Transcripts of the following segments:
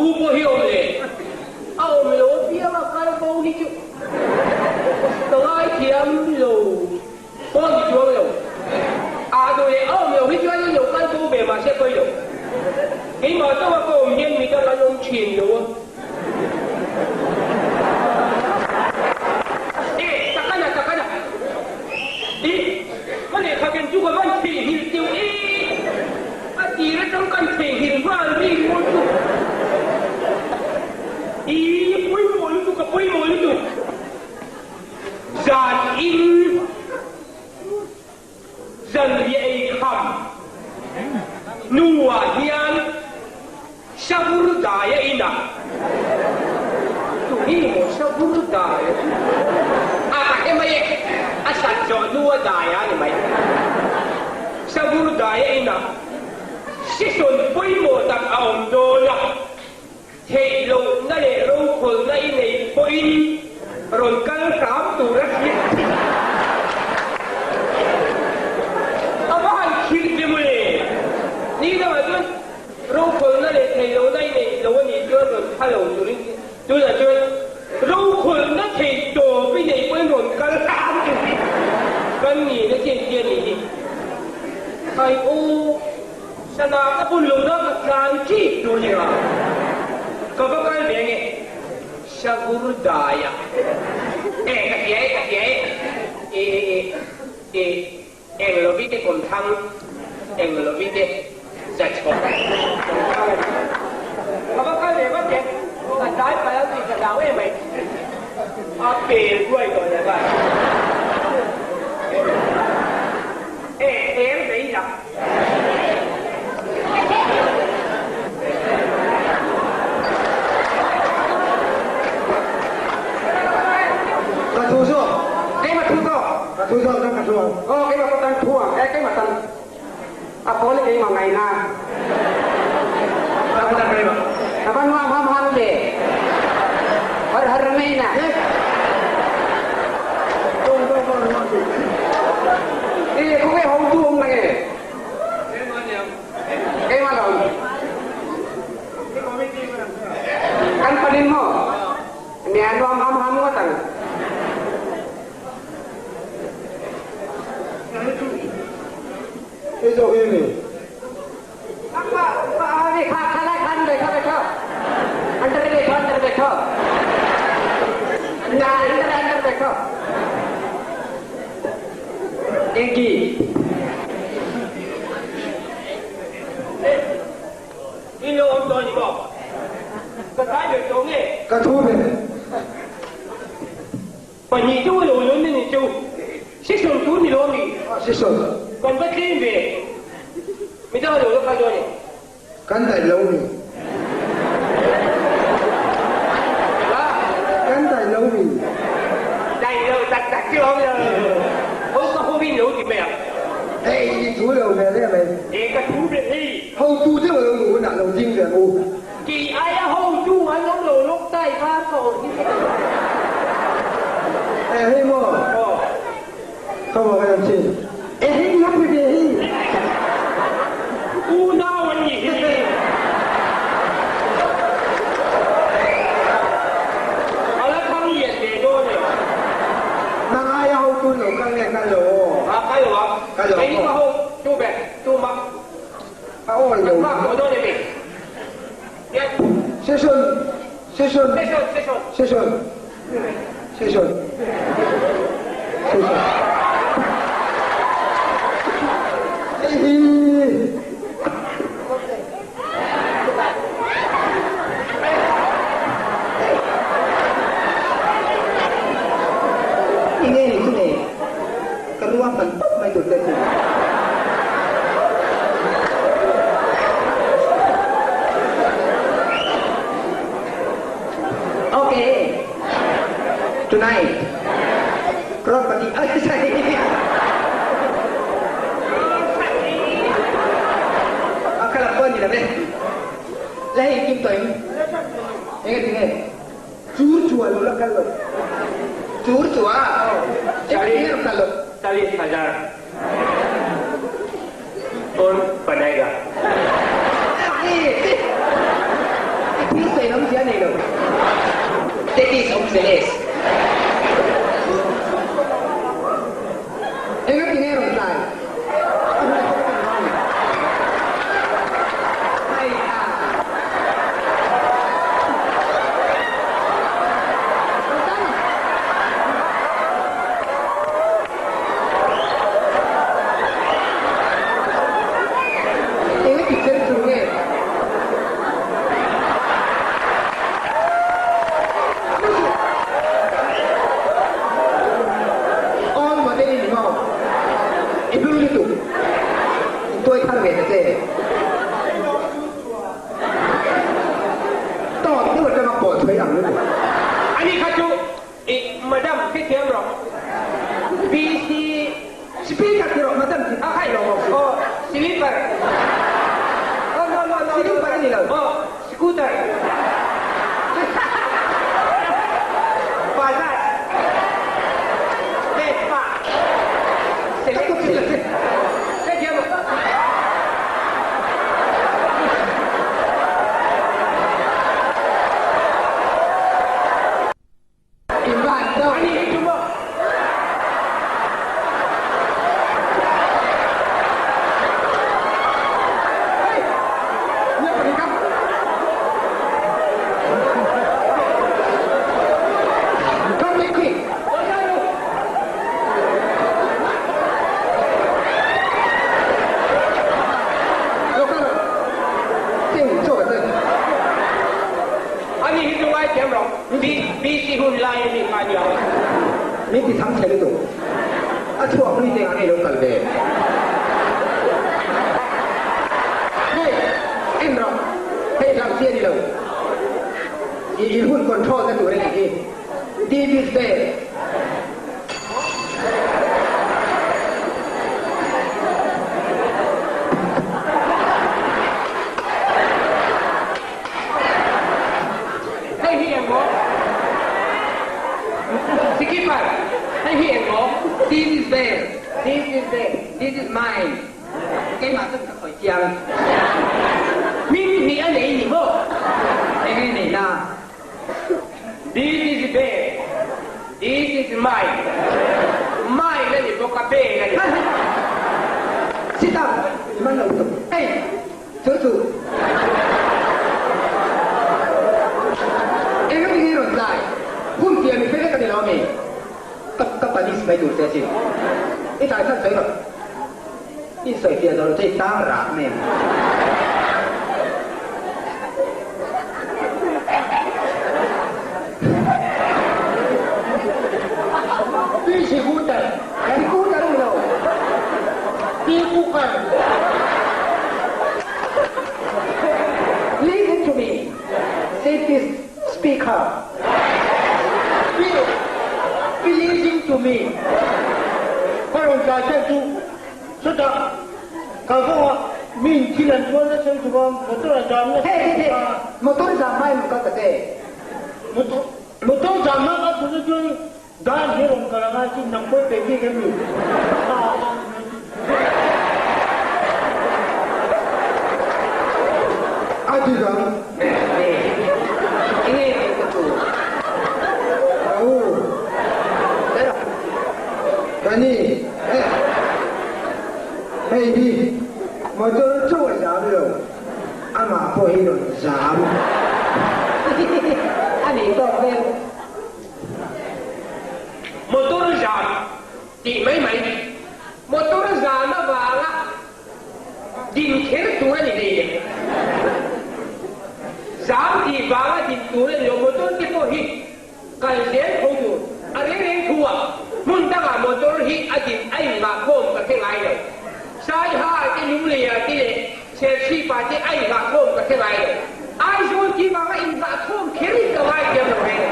Pu pawh hi awm le. A awm lo apiang a kal bo hi chu ka ngaithiam lo pawh ni chuang lo. A duh leh a awm lo hi chuan an lo kal bo ve mahse pawi lo. Keimah chauha ka awm hian midang an awm thin lo a. E, takana takana. I, ka lehkha ken chu ka van theihnghilh deuh e. A tir atang kan theihnghilh nghal ri maw chu. I, pawimawh lutuk a pawimawh lutuk. Zan in zanriah ei kham hnuah hian Savur dai a in a. Tunge maw savur dai a chu? A ka hre mai e, a sat zawh hnu a dai a ni mai. Savur dai a in a. Session pawimawh tak a awm dawn a, theih lohna leh rokhawlna i neih pawhin rawn kal hram tur a hriat. A va han khirh ve mawle. Ni dangah chuan Rokhawlhna leh theihlohna i neih lo a nih chuan rawn kha lo turin tunah chuan rokhawlhna theih tawp i neih pawhin rawn kal hram tur hi kan nihna chian chian a nih hi. Khai aw, sana ka bun lo na ka tlan chip tur ni a, ka va kal ve nge Savur daia e ka hria e ka hria e e e e Eng lovite kawmthlang, eng lovite zachhawk kawmthlang a ni. Ka va kal ve vat e, ka tlai palh ang tih ka hlau em mai. A pel ruai tawh leh nghal. E, eng vei lam. Ka thu zawk. Keimah thu zawk. Ka thu zawk ka thu ang. Aw keimah pawh tan thu ang. E keimah tan a pawl keimah ngaihna. Ka tan keimah. Ka va nuam ham ham ve. Har har mai na. Tawng tawng tawng nuam chu. E khawnge hotu awm na nge? Keimah lo. Kan panin maw? Nia nuam ham ham ngawt ang. Hei zawk hi a ni. Kha kha lai khan ve kha ve kha. Antar ve kha antar ve kha. Na antar antar ve kha. Engki. In lo awm tawh a ni maw? Ka tlai ve tawh nge? Ka thu ve. Pahnih chu lo lun a ni chu. Session tur ni lo mi? Session. Kan va tlem ve. Midang a lo la kal dawn e. Kan daih lo mi? Kan daih lo mi? Daih lo tak tak chu awm lo. Ho ka ho in lo ti mai ang. Hei i thu lo ve le mai. E ka thu ve hei. Hotu deuh lo nu hunah lo ding ve ang u. Kei aia hotu an awm lo lawk tai var ka awm hi chu. E hei maw. Aw. Ka maw ka chin. E hei ni hap ve hei. Unau an nih hi. A la thang lian ve dawn e. Nang aia hotu lo kal nge kal lo aw. A kal lo a. Kal lo Kei ni ka ho tu be tu mak. A awi lo. Kan mak tawh dawn em ni? Yes. Session session Session session. Session session session. Hei hi. Enge ni chu le? Ka ruang kan tawp mai tur te chu. Okay. Tonight. Crorepati. Ay, sorry. A kha lam pawh a ni lo e. Le hei kim tawh in. Enge tinge? Chur chua lo la kal lo. Chur chua? Enge tinge kal lo? Chalis hajar. Kaun banaiga? I thil sawi. Status awm zel es. Engati nge rawn tlai? Hei a. Engati cher chur nge? All model i ni maw? I hlui lutuk. I tuai thar ve ta che. Tawt deuh atanga pawh chhuai ang lutuk. Ani kha chu i madam hrethiam rawh. PC. Speaker ti rawh madam ti. A khai lo maw? Aw slipper. Oh no no no. Slipper a ni lo. Aw scooter. Bajaj. Vespa. Selection. Hrethiam rawh. Ivan to. Ani hi chu maw? Hey! Nia ka ni ka. Come here quick. Lo kal rawh. Cheu chaw ka chen. Ani hi chu ngaithiam rawh. BC hun lai a mi kha nia. Min ti thang chhe lutuk. A chhuak hlui te ang e lo kal ve. Hei, en rawh. Hei hlauh chi a ni lo. I in hun control na tur a nih hi. This is bad. Hei hi eng maw? Skipper, hei hi eng maw? This is there. This is there. This is mine. Keimah chuan ka khawi chiang. Hming hnih a nei ni maw? Eng nge nei na? This is there. This is mine. Mine a ni bawk a, bel a ni bawk. Sit up! I man lo tuk. Hey! Chu chu. Eng a ti nge rawn tlai? Hun tia mi hre vek a ni lo ami? Ka ka panis mai tur che asin. I tlai chhan sawi rawh. I insawi fiah zawh lo che i tang rak mai ang. Pi Scooter. Scooter a ni lo. Pi Cooker. Listen to me, said this speaker. Pi Pi listen to me. Ka rawn tlai chiah chu chutah kal kawngah mi in thil an tuar nasa lutuk a, motor a zam nasa Hey, hey, hey, lutuk a. motor zam hma in rawn kal ta che. Motor motor zam hma ka tuna chuan Dan hi rawn kal anga chin nang pawh pe bik em ni? A ti dang. Enge tih ka tu? A u. Ka ni. Hei hi motor chu a zam lo. Amah pawh hi rawn zam. A nih tawk vel. Motor zam tih mai mai, motor zam avanga din kher tur a ni hlei le. Zam tih vanga din tur a ni lo, motor te pawh hi kal zel tho tur. A reng reng thu ah hmun dangah motor hi a din a innghahkhawm ka hre ngai lo. Saiha te Lungleia te leh Serchhipa te a innghahkhawm ka hre ngai lo. Aizawl tih vanga innghahkhawm kher in ka ngai thiam lo reng.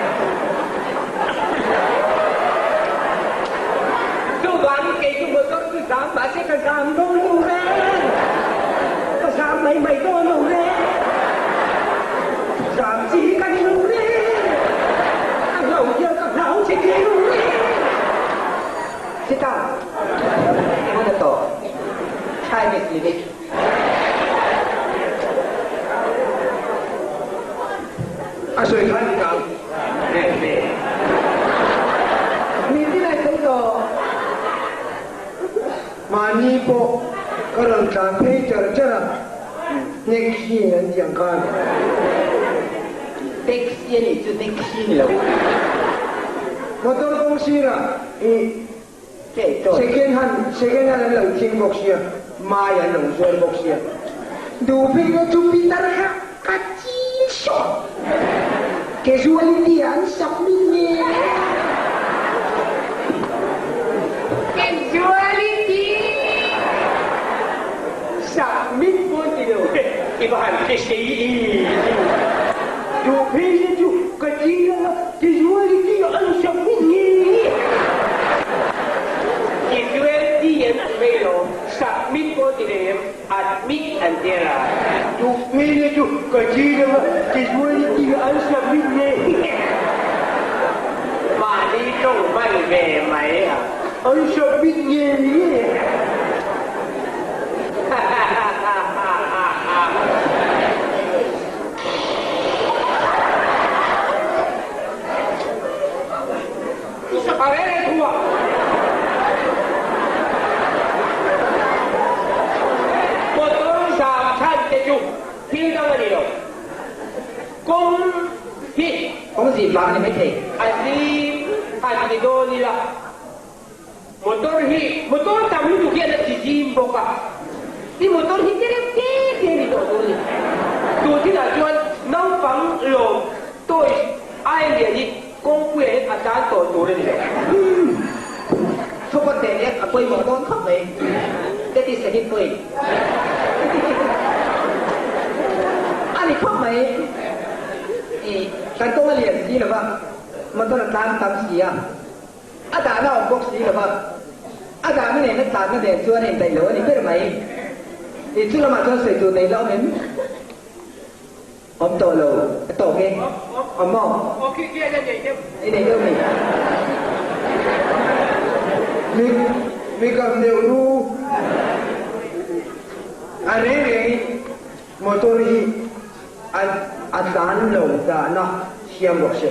Chuvangin kei chu motor chu zam mahse ka zam dawn lo reng. Ka zam mai mai dawn lo reng. Zam chi ka ni lo reng. A hlau hian ka hlau che thei lo reng. Chita, engemaw na tawh? Time is limit. A sawi kha ni kang. Hnek an tih ang khan. Taxi a nih chu taxi ni lo. Motor kawng sirah i second hand second hand an lo thing bawk sia, mai an lo zuar bawk sia. Duh phei chu pitar kha ka chil sawt. Casualty ah an submit nge. Casualty submit pawh ti lo i va han hre sei i. Duh phei hi chu ka chil anga casualty ah an submit nge. Casualty an ti mai lo, submit pawh ti lo em. Admit an ti a. Duh phei chu ka zir anga casualty an submit nge. Mahni tawng hman ve mai a. An submit nge nge. A reng reng thu a. Motor zam chhan te chu thil dang a ni lo. Kawng hi. Kawng zim vang a ni maithei. A zim han ti dawn ila. Motor hi motor tam lutuk hian a ti zim bawk a. Ni motor hi te reuh te te a ni tawh dawn a ni. Tun thilah chuan naupang lawm toys ai lian hi Kawngpuia hian a tan tawh tur a ni lo. Thupawn teh nek a pawimawh dawn khawp mai. That is a hit point. A ni khawp mai. I kan kawng a lian si lova, motor a tlan tam si a, a dahna a awm bawk si lova, a dahna nen a tlanna nen chuan a indaih lo a ni ber mai. I chu lamah chuan sawi tur nei la awm em? Awm tawh lo, a tawk e. Awm maw? Aw khi khi a la nei deuh. I nei deuh mi? Mi mi kam deuh ru. A reng rengin motor hi a a tlan lo dahna siam rawh se.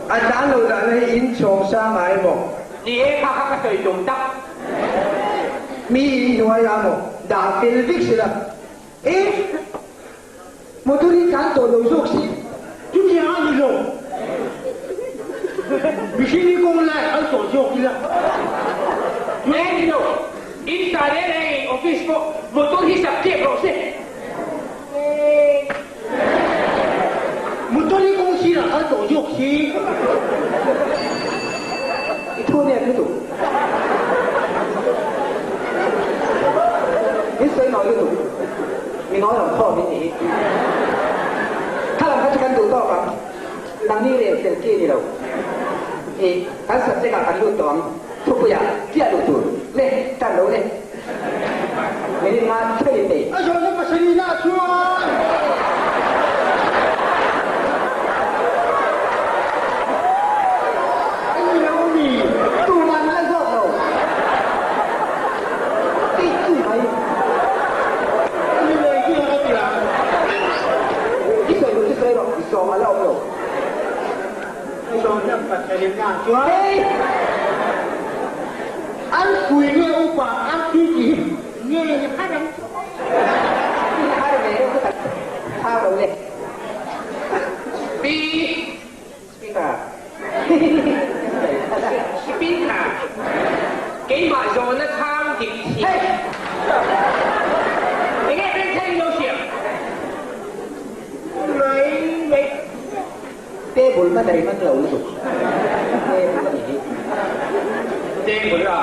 A tlan lo dahna hi in chhawng sang ngai maw? Ni e, kha kha ka sawi tum tak. Mi in hnuai ah maw? Dah fel vek sela. E! Motor hi tlan tawh lo zawk si. Chutiang a ni lo. Mihring hi kawng lai a kal tawh zawk ila. E ni lo. In ta reng reng in office pawh motor hi sak tep rawh se. Motor hi kawng sirah kal tawh zawk si. I thu nep lutuk. Min sawi nawi lutuk. Mi nawi rawn khawm in nih hi. Kha lam kha chu kan duh tawk ang. Nangni rel fel chi a ni lo. I kan subject ah kan lut tawh ang. Thupuiah chiah luh tur. Le, tan lo le. Minute nga theuh in nei. A zawhna pasarih lah chuan. A ni lo mi? Tuman a zawk lo. Tih chi mai. A ni lo engtin a ka ti ang? I sawi duh chu sawi rawh, i sawm a la awm lo. A zawhna pasarih lah chuan. An pui nge upa an tui tih hi nge ni har ang chu. I har ve reuh chu kan thar lo le. Pi Speaker. Speaker. Keimah zawhna chhang dik thih. Enge pen thei lo siam. Mai mai. Table hman a ri hman lo lutuk. Table a nih hi. Table a.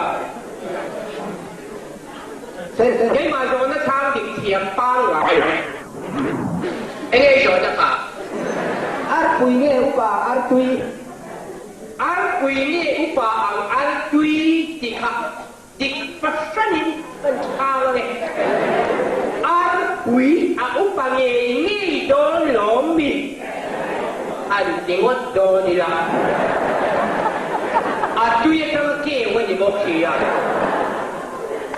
Sir, sir. Keimah zawhna chhang dik thiam pangngai. Enge i zawhna kha? Arpui nge upa artui? Arpui nge upa ang artui tih kha Dik fahranin kan chhang ange. Arpui a upa ngei ngei dawn lawm mi? An ti ngawt dawn ila. A tui atanga keu a ni bawk si a.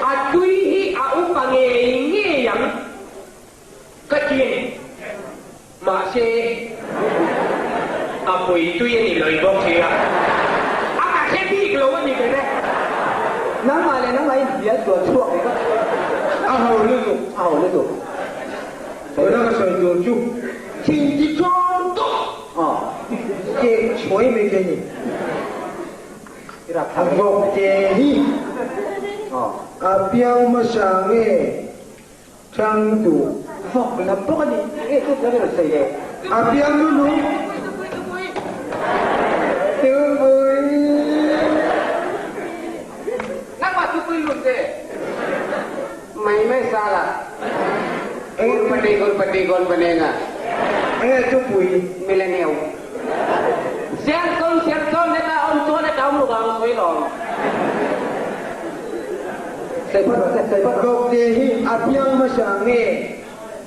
A tui hi a upa ngei ngei ang ka ti a ni. Mahse, a pui tui a ni lawih bawk si a, a ka hre bik lo a ni ber e. Nangmah leh nangmah in hnial sual chhuak reng a. A ho lutuk. A ho lutuk. sawi tur chu thin ti tlawm tawp kek chhuai mai te a ni. Vawk te hi a piang hmasa nge chang duh? Vawk lam bawk a ni. Nge chu lam i rawn sawi le? A piang nu nung. Tupui. Nangmah tupui lut ve. Mai mai sala. Gurpati gurpati gon banenga. Enge tupui? Millennium. Serkawn serkawn heta awm chuan heta awm lovang sawi lawm. Sawi phawt rawh se, sawi phawt rawh. Vawkte hi a piang hmasa nge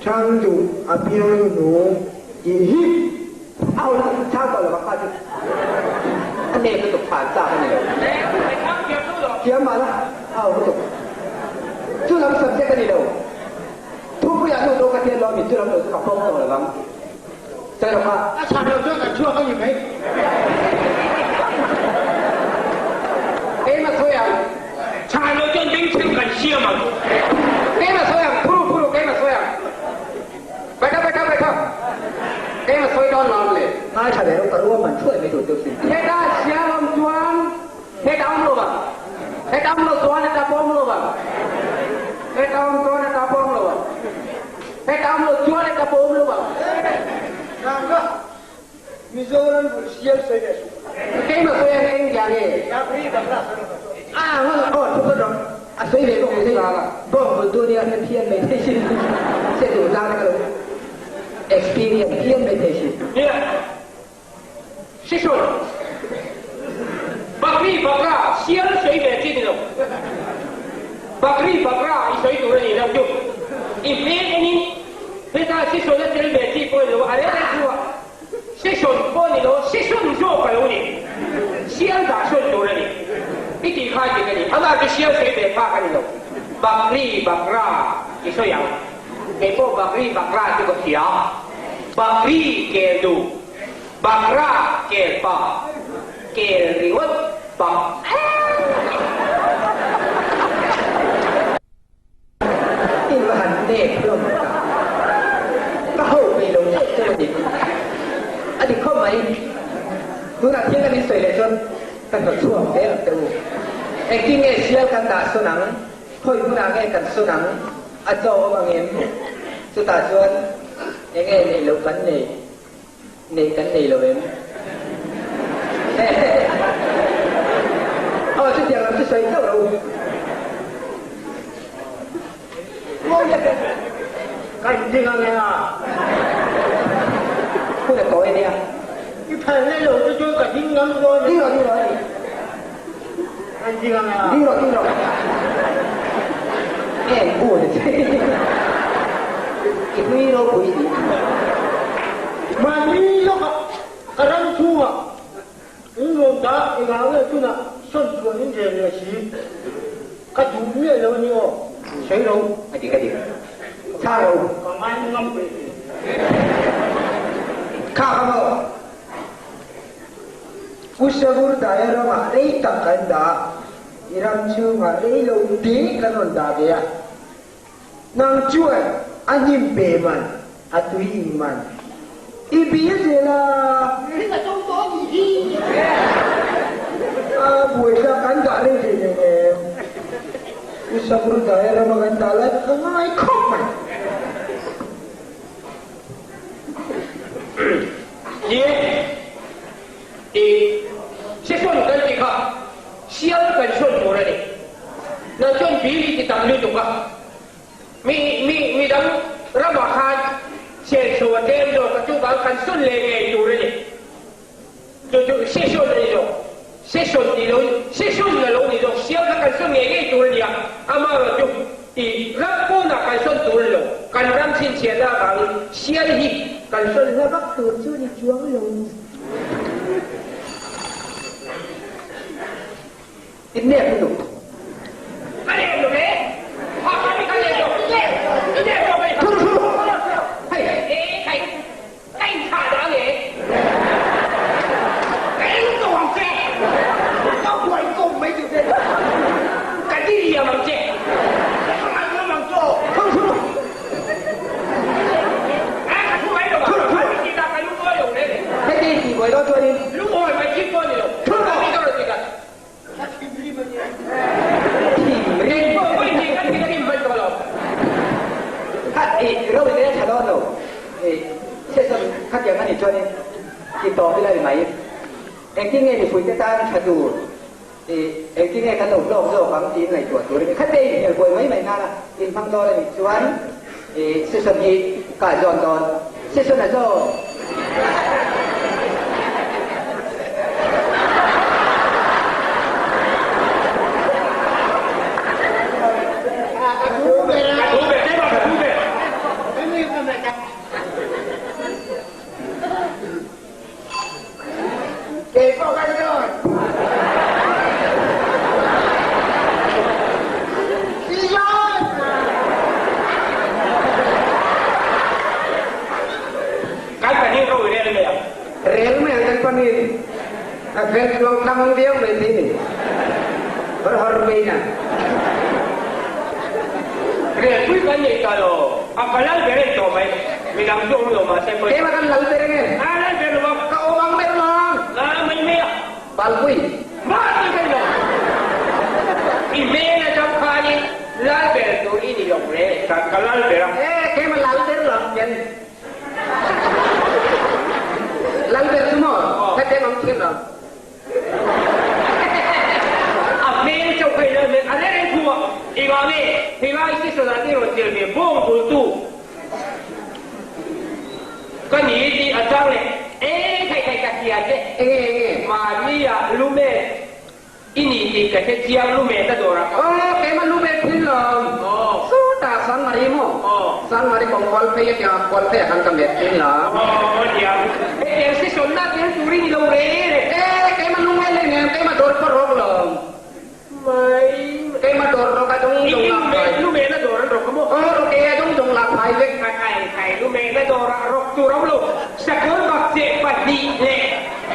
thang duh a piang nung tih hi. A ho la chang tawh lovang kha chu a nep lutuk chhan chak a ni lo. Thiam mah la a ho lutuk. Chu lam subject a ni lo. Thupuiah nu do ka thian lo a mi chu lam lo chu ka pawm tawh lovang. Sawi rawh kha. A chhan loh chuan kan chhuak a ni mai. Keimah sawi ang. Chhan loh chuan bengchheng kan siam ang. Keimah sawi ang, phuru phuru keimah sawi ang. Baitha baitha baitha. Keimah sawi dawn lo ang le. Ngaithla ve rawh ka ruam man thuai mai tur deuh sin. Heta siam awm chuan heta awm lo vang. Heta awm lo chuan heta pawh awm lo vang. Heta awm chuan heta pawh awm lo vang. Heta awm lo chuan heta pawh awm lo vang. Ranga, Mizoram bul sial sawi leh suh. Keimah sawi ang eng dia nge? A ngol aw thu ka rawh a sawi ve bawk ni bawng bul tu nia hre phian mai thei sin se duh zang ka lo experience phian mai thei sin. Nia Sisut Bakri bakra sial sawi ve chi ni lo Bakri bakra i sawi tur a ni lo chu i hmel enin heta sisut a tel ve chi pawh ni lo a rel rel chu a Session pawh ni lo, session zawk a lo ni. Sial dah sawn tur a ni. I tih kha dik a ni. Amah chu sial sawi ve phak a ni lo. Bakri bakra i sawi ang. Kei pawh bakri bakra chu ka hria. Bakri kel duh, bakra kel pa, kel ringawt bak. I va han nep hlawm ta. Ka ho peih lo teuh teuh a ni. A dik khawp mai. Tunah thil kan insawi leh chuan ka hnawt chhuak zel ang teh u. Engtin nge sial kan dah sawn ang? Khawi hmunah nge kan sawn ang? A chaw awm ang em? Chutah chuan eng nge neih loh kan nei? Neih kan nei lo em? Aw chutiang lam chu sawi chauh lo. Ngawi a Kan ding ang e a. Hun a tawi ania. I phal na lo chu chuan ka ding ngam dawn a. Ding rawh ding rawh a ni. Kan ding ang e a. Ding rawh ding rawh. Eng u ni che. I hlui ropui si. Mahni lawkah ka ram chhungah in rawn dah engah nge tunah sawn chuan in rel leh si. Ka duh miah lo a ni aw. Sawi lo. A dik a dik. Chhang lo. Ka ngai ngam ve si. Kha ka maw? Pu Savur Daya ramah rei tak kan dah a, i ram chhungah rei lo te kan rawn dah ve a. Nang chuan a hnim pe man, a tui in man i bil zel a. Ring a tawng tawh a nih hi. A buaithlak kan dah reng thei nen em? Pu Savur Daya rama kan dah lai ka ngai khawp mai. Ni e, i session kan tih kha sial kan sawn tur a ni. Nang chuan bill i ti tam lutuk a, mi mi midang ramah khan senso a tlem zawk a, chuvang kan sawn leh ngei tur a ni. Chu chu session a ni zawk. Session tih lo session a lo ni zawk. Sial kha kan sawn ngei ngei tur a ni a, amaherawh chu i ram pawnah kan sawn tur a ni lo. Kan ram chhinchhiahna avangin sial hi kan sawn hla vak tur chu a ni chuang lo. I nep lutuk. Ka nep lo ve. Ha ha mi ka nep lo. I nep lo ve. Thu thu. Hei e kai ka in thah dah nge. Ka eng to ang che. Ka buai kawm mai duh che. Ka ti liam ang che. Ka ngai ngam ang che aw. Thu thu. Ro in rel tha dawn lo. Session khatiang a nih chuanin ti tawp ila ni mai. Engtin nge mipuite tan tha tur, engtin nge kan lo hlawk zawk ang tiin ngaihtuah tur a ni. Khate inhnial buai mai mai nana inhmang dawn a nih chuan session hi ka zawn dawn. Session a zawn. Kei pawh ka zawn. I zawn! Kan pahnih ro i rel mai ang. Rel mai ang kan pahnih. A fel tluang tlang viau mai thei ni. Hawr hawr mai na. Rel pui kan nei ta lo. A ka lal ber en tawh mai. Midang chu awm lo mahse pawh. Keimah kan lal ber nge? A lal ber lo a. Ka awm ang ber lo ang. A mai mai a. Balpui. Mah ti thei lo. I hmel atang khanin lal ber tur i ni lo re. Ka lal ber a. E keimah lal ber lo ken. Lal ber chu maw? Hetiang awm thin lo. A hmel chauh kha i lal hmel a reng reng thu a. Engah nge helai session ah te rawn tel ve bawng bultu ka ni tih a chang leh e thei thei ka hria che. Enge enge? Mahni ah lumet I nih tih ka hre chiang lumet a dawr a ka. Aw keimah lumet thin lo. Aw. Sawtah Sangmari maw? Aw. Sangmari kawng kual phei a tia kual phei ah khan ka met thin lo. Aw nia. Hetiang session-na tel tur i ni lo reng reng. E keimah lungngai leh nen keimah dawr pawh rawk lo. Mai. Keimah dawr rawk a dawng dawng lak phai. I lumet a dawr an rawk a maw? Aw rawk e a dawng dawng lak phai vek. Ka kai kai lumet a dawr ah rawk tur a awm lo. Sakawr bakcheh pahnih leh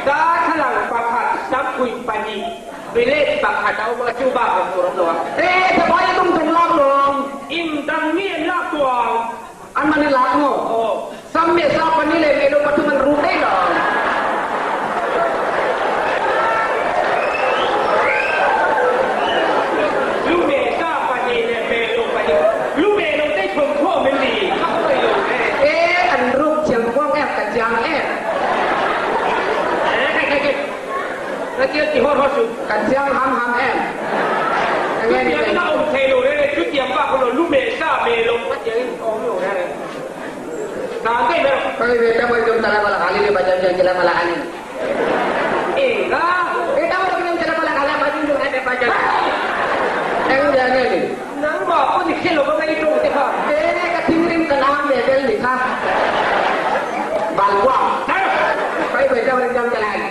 Darthlalang pakhat, sampui pahnih, bilet pakhat a awm a, chu bak a tur awm lo a. E, thabai a tum tum lak lawng. In dang mi an lak tuang. An man in lak maw? Aw. Sam me sa pahnih leh melo pathum an ruk daih lo. Lu me sa pahnih leh melo pahnih. Lu melo te thawmthawm em ni? Ka hawi lo e. E, an ruk thiam kuang em, ka chiang em. Kan chiang ham ham em? Enge ni Chutiang in a awm thei lo reng reng, chutiang bak lo lu meh sa meh lo ka tiang in a awm lo reng reng. Dan daih mai rawh. Koi ve ta boi tum tala bala hali le bajam jang kila mala ani. Enga? E ta boi tum tala bala hala bajam jang ate bajam. Eng dia nge ni? Nangmah pawh ni hre lo va ngai tawng te kha. E ka thinrim ka lam ve vel ni kha. Balwa. Koi ve ta boi tum tala ani.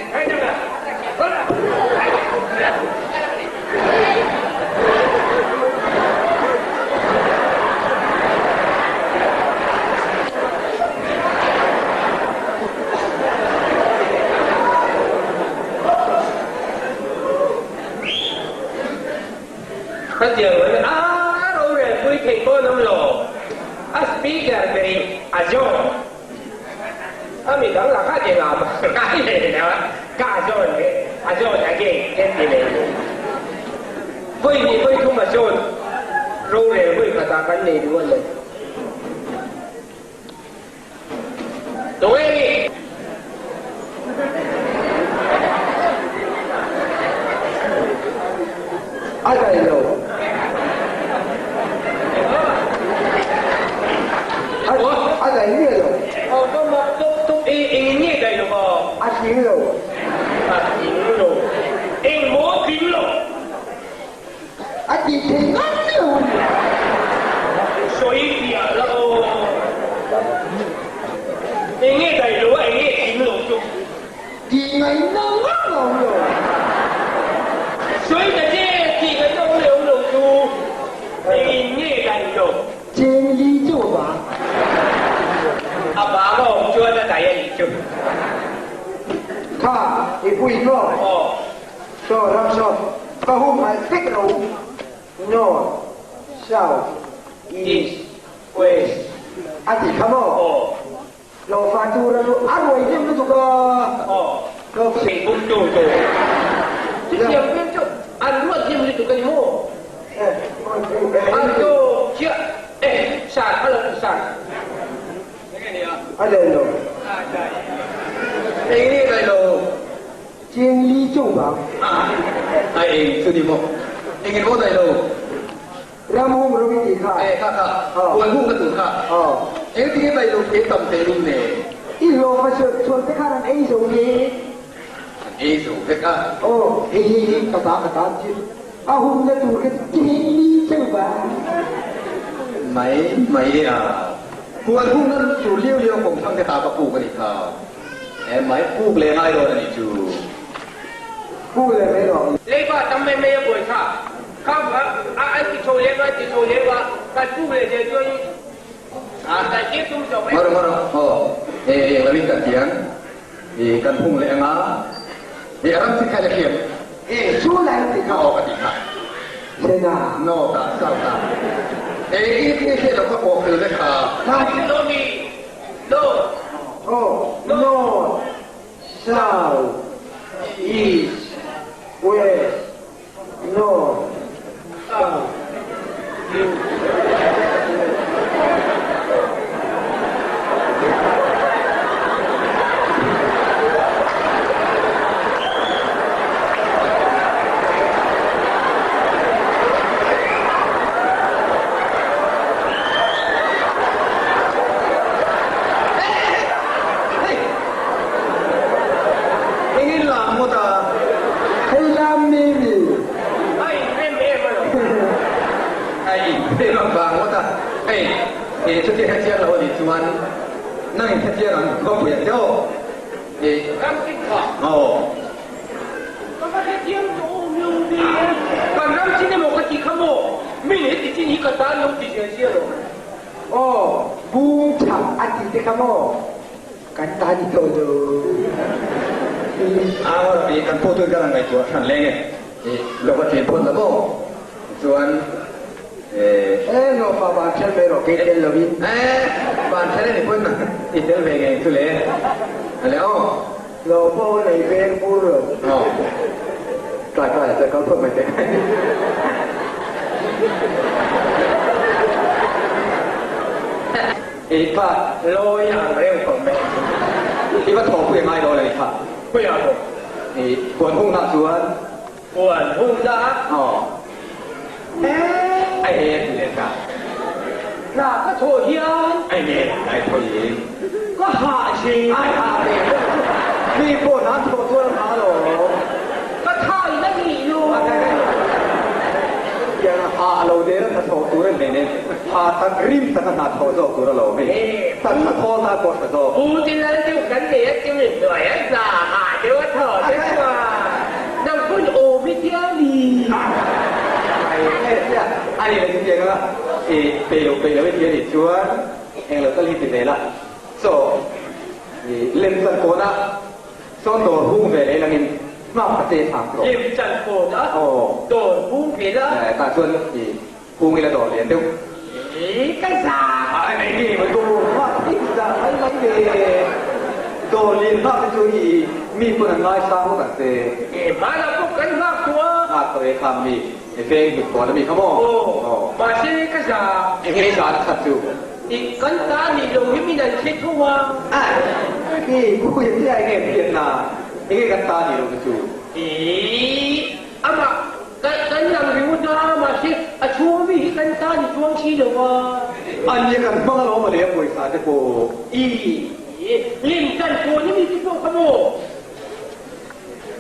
Khatiang an a rorelpui thei pawn awm lo, a speaker berin a zawng. A mi dang lakah che ngah mah ngai leh lo a, ka zawn leh a zawn again en ti leh lo. Vawi hnih vawi thum a zawn rorel vawi khatah kan nei duh a ni. Tunge ni? A dai lo. A dai nge lo? Aw ka mak tawp tawp e, eng nge dai lo maw? A tling lo. A tling lo. Eng maw tling lo? A ti thei ngam lo. Sawi piah la aw. Eng nge dai lo a, eng nge tling lo chu? Tih ngaihna ngam a awm lo. Sawi ta che, tih ngaihna awm leh awm lo chu engin nge daih lo? Cheng li chu a bang. A bang a awm chuan a daih a nih chu. Kha, i pui maw? Aw. Saw ram saw, ka humhalh vek lo. North, South, East, West a ti kha maw? Aw. Hlawhfa tur a luh a ruai hnem lutuk a. Aw. Hlawhfa. Thingpum tu tu. Chutiang vel chu an ruat hnem lutuk a ni maw? Eh, An tu chiah eh san a lo ti san. A daih lo. Eng nge daih lo? Cheng li chauh vang. A eng chu ni maw? Engin maw daih lo? Ram hung rawng i tih kha. E kha kha. Huan hung ka tur kha. Eng tinge daih lo thei tam teh lum ne? I hlawh va chhuat chhuat te khan an ei zo nge? An ei zo vek a. Aw, hei hei hei ka ta ka ta chi. A humna tur kha chu cheng li chauh vang. Mai mai a. Huan hungna tur liau liau kawng thlang te ta ka puk a nih kha. E mai puk leh ngai dawn a nih chu. Puk leh mai rawh. Leiba tam mai mai a buai kha. Kha a an ti chho lem a, an ti chho lem a, kan puk leh zel chuan kan tir tum zawk mai. Ngawr ngawr aw e eng lovin kan tiang i kan hung leh anga i a ram chi kha la hriat. E chu lai ti kha. Aw ka ti kha. Sena. North ah south ah e i ti hriat lo kha pawh fel vek kha. North. Aw north south east west north south east. Engin lam ngawt a? Hei lam mi mi. A inrem em a lo. A inrem avang ngawt a. Hei, e chutia hetiang lo a nih chuan nang in hetiang ang va pui ang che aw. E. Ram chin kha. Aw. Ka va hetiang tawh awm lo ve. Kan ram chin emaw ka ti kha maw? Min heti chin hi ka tan lo ti ziah ziah lo. Aw, bung chhak a ti te kha maw? Kan tan i tawh lo. Aw, i kan pawh tun ka rawn ngaihtuah hran leng e. I lo va tlin phawt la maw? Chuan e. E, nupa van ṭhen mai rawh, kei tel lovin. E, van ṭhen a ni pawn i tel ve ngei chu le. Ale aw. Lo pawh nei veng bur lo. Aw. Tlai tlai ah chuan kal phawt mai teh. I kha lawi ang reuh khawp mai. I va thawhpui a ngai dawn a ni kha. Pui a bawk. I puan hungna chuan. Puan hungna. Aw. A e ti leh ta. Hna ka thawh hian. A e ai thaw in. Ka hah thin. Ai hah ve deuh chu. Mi pawh hna thawh chuan a hah lo. Ka thain a nih lo. Tiang a hah lo der a hna thawh tur a nei nen hah tak rim tak a hna thawh zawk tur a lo hei. Taksa thawl ta pawh a tha zawk. Pu ti lal deuh kan nei a chumi hnuai a hna hah deuh a thawh te chuan. Nang hun awm hi tia ni. Ai e tia a ni le chu tiang anga i peih lo peih lo i ti a nih chuan eng lo tal hi ti ve la chaw i lem chan kawn ah sawn dawr hung ve leh langin hmak a che thak rawh. Lem chan kawn ah dawr hung ve la. Tah chuan i hung ila dawr lian deuh. I ka za. Ai mai nge mai dawr hmak i za mai mai ve. Dawr lian hmak te chu i mi pawn an ngaisang ngawt ang che. E hmana pawh kan nghak tawh a. Nghak tawh e kha mi e veng hlut kawn a mi kha maw? Aw mahse ka za. Eng nge za na khat chu? I kan ta nih lo hi min an hre tho a. Ai i pui a tia eng nge hriat na eng nge kan ta nih lo te chu? I amah Kan lang ringawt a, mahse a chhung ami hi kan tan i chuang si lo a. A nia kan hmang alawm a leh a pawisa te pawh. I lim tan kawn ami te pawh kha maw?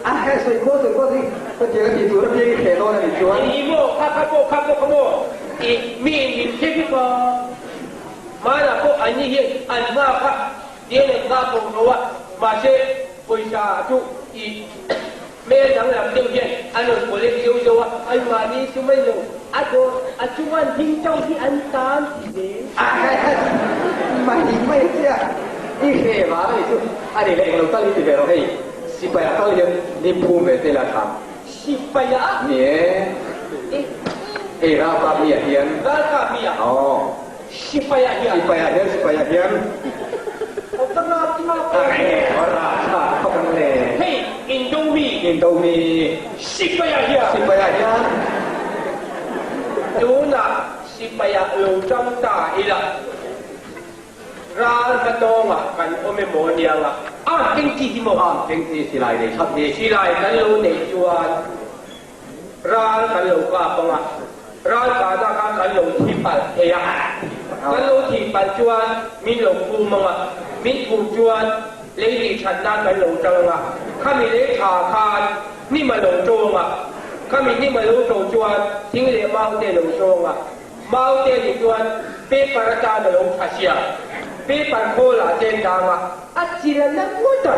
A he sawi kual sawi kual hi ka tiang a tih tur a piang i hreh dawn a nih chuan. I maw kha kha pawh kha pawh kha maw? I mi in min hre vek a, hmanah pawh anni hian an hma kha tiang an nghah tawh lo a, mahse pawisa chu i Hmel danglam deuh hian an rawn collect zeuh zeuh a, anmahni chu mai lo, a dawr a chunga an hming chauh hi an tan ti zel. Mai mai chiah i hre vang a ni chu, a ni leh englo tal hi ti ve rawh hei, sipai ah tal hian ni phum ve te la tha. Sipai ah? Ni e, hei ralkap mi ah hian. Ralkap mi ah? Aw. Sipai ah hian. Sipai ah hian, sipai ah hian. Aw ka ngak ngak e. Aw ra tha khawp ang le. Hei Indomi. Indomi. Sipai ah hian. Sipai ah hian. Tunah sipai ah lo tang ta ila. Ral hmatawngah kan awm emaw aniang a, arm keng chi hi maw? Arm keng chi silai nei that hi. Silai kan lo neih chuan ral kan lo kap ang a, ral kahna kha kan lo thi palh thei a, kan lo thih palh chuan min lo phum ang a, min phum chuan lei tih that nan kan lo tang ang a, khami lei tha khan hnim a lo to ang a, khami hnim a lo to chuan thing leh mau te a lo to ang a. Mau te nih chuan paper atan a lo tha sia, paper khawl ah chen dang a, a chil a la ngawt a.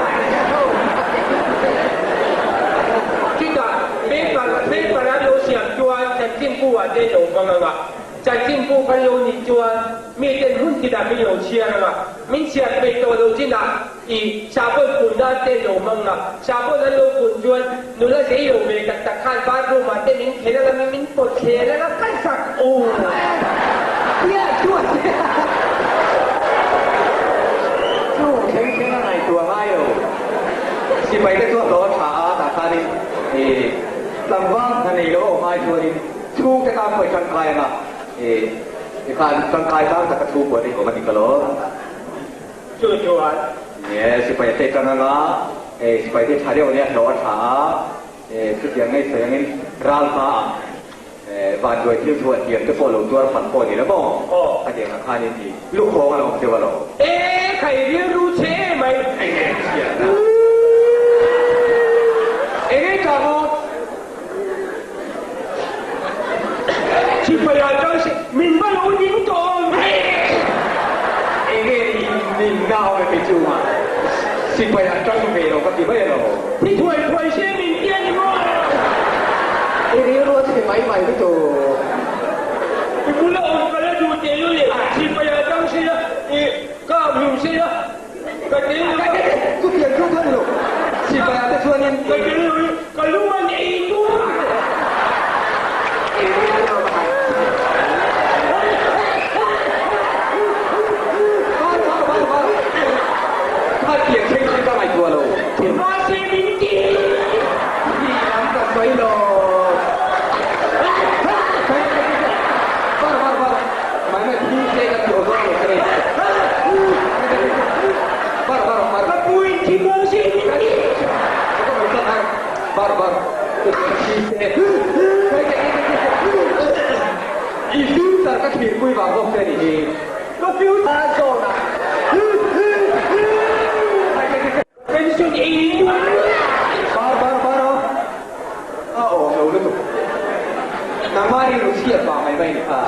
Chutah paper paper an lo siam chuan chanchinbu ah te lo hmang ang a, chanchinbu kan lo nih chuan mi ten hun tinah min lo chhiar ang a, min chhiar peih tawh lo chinah I sahbawn kun nan te lo hmang a, sahbawn an lo kun chuan nula zei lo ve tak tak khan bathroom ah te min khelh anga min pawt thler anga kan sak aw. Piah chuan Chu thleng thleng a ngaihtuah ngai lo. Sipai te chu a hlawh a tha a, tah khanin i tlangval hna nei lo a awm ai chuanin chhungte tan pawh i tangkai anga i tikhan tangkai tang taka chhungkua te hi awm a ni ka lo. Chu chuan. Nie, sipai te tang anga, e sipai te tha deuh ania hlawh a tha a, e chutiang ngei sawi angin ral hma ah e vanduai thil thu a hliam te pawh lo tuar phat pawh ni lo maw? Aw. Khatiang ah khanin i lukhawng a lo awm deuh alawm. E khai rilru che mai. Enge chhiatna? Enge tha maw? Sipai ah chuan se min va lo ning tawh awm ve. Enge ning na awm e kei chu ma sipai ah tang ve lo ka ti mai alo. Thi thuai thuai se min tia ni maw? I rilru a chhe mai mai lutuk. I bula awm ka la duh teh lu le sipai ah tang se la i ka hlum se la. Ka tel lo a. Chu pian chu chuan lo. Sipai ah te chuanin. Ka tel lo i ka lung an ei tur. Var var var var. Kha pian thleng thleng ka ngaihtuah lo. Mahse min ti. Hi lam ka sawi lo. Var var var. Mai mai thi se ka ti awzawng lo che. Bar bar bar. Ka pu in thi maw se min ti. Ka mai tak ai. Bar bar. Thi se. I future ka thlir pui vang bawk che ni hi. Ka future a zawn a. Pension ei duh. Bar bar bar aw. A awm lo lutuk. Nangmah rilru chhiat vang mai mai ni kha.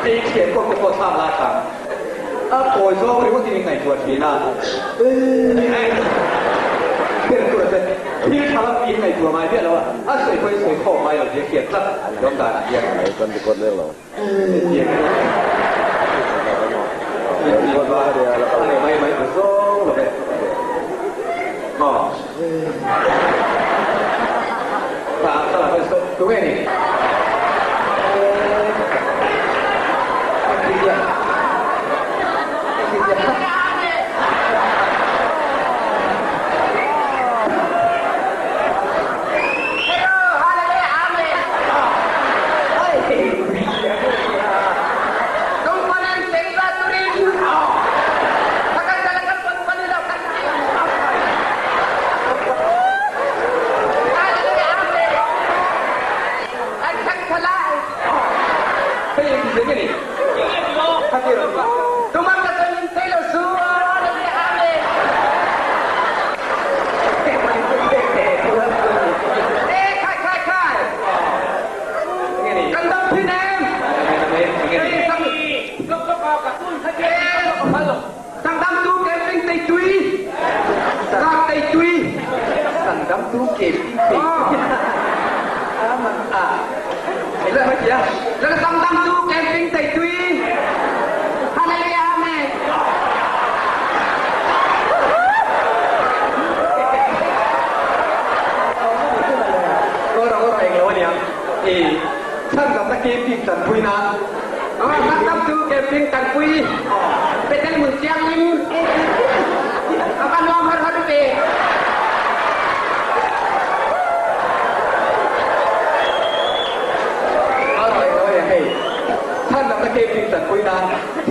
Ei thian kawp te pawh thlak la thang. A kawi zawng ringawt in ngaihtuah thin a. Ber tur te thil tha lam in ngaihtuah ngai miah lo a. A sawi pawhin sawi khawm ngai lo tih a hriat tlat lawm dan ah hian. Mai mai zawng lo ve. Aw. Tu nge ni?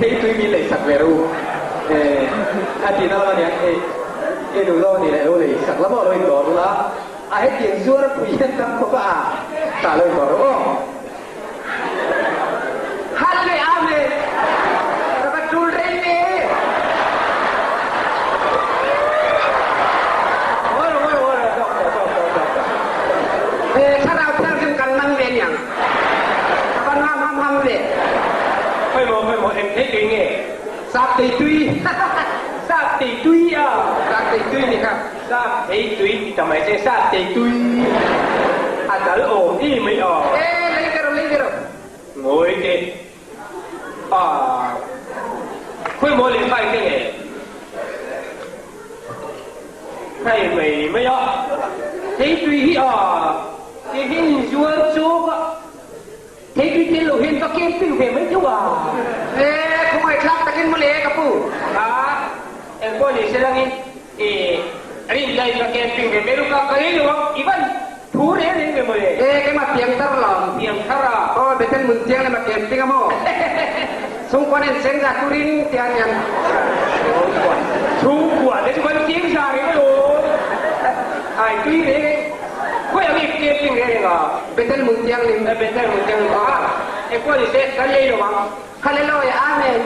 Theitui min lei sak ve rawh u. Eh, a tihna lam a nia, eh, i nu zawk a nih leh lo lei sak la maw lo indawr ula, a hetiang zuar pui hian tam khawp a, tah lo indawr rawh aw. Hallelujah Amen. Ka va tul reng ve. Eh, thlarau thianghlim kan man ve niang. Ka va nuam ham ham ve. Khawi maw, khawi maw, eng thei tui nge? Sap thei tui. Sap thei tui a. Sap thei tui ni kha. Sap thei tui ti ta mai che, sap thei tui. A dal awm i mai aw. Eh, lei ve rawh, lei ve rawh. Ngawi teh. Ah, khawi maw lehkha i keng e? Hei mai mai a, theitui hi a ti hin zuar chawk a, theitui tel lo hian ka camping ve mai theuh a. E, khawngaihthlak takin mawle ka pu. A, engpawh ni se langin i rinna in ka camping ve mai lo ka ka lei lo ang, i van thu reng reng ve mawle. E, keimah piangthar lo. Piangthar a. Aw, Bethel hmun chiang lema camping a maw? Chhungkua nen cheng za turin tia niang. Chhungkua. Chhungkua te chu kan cheng za reng alawm. Ai tui reng reng. Khawi ang i camping reng reng a? Bethel hmun thianghlim. Eh, Bethel hmun thianghlim. Ah, engpawh ni se, kan lei lo ang. Hallelujah, Amen.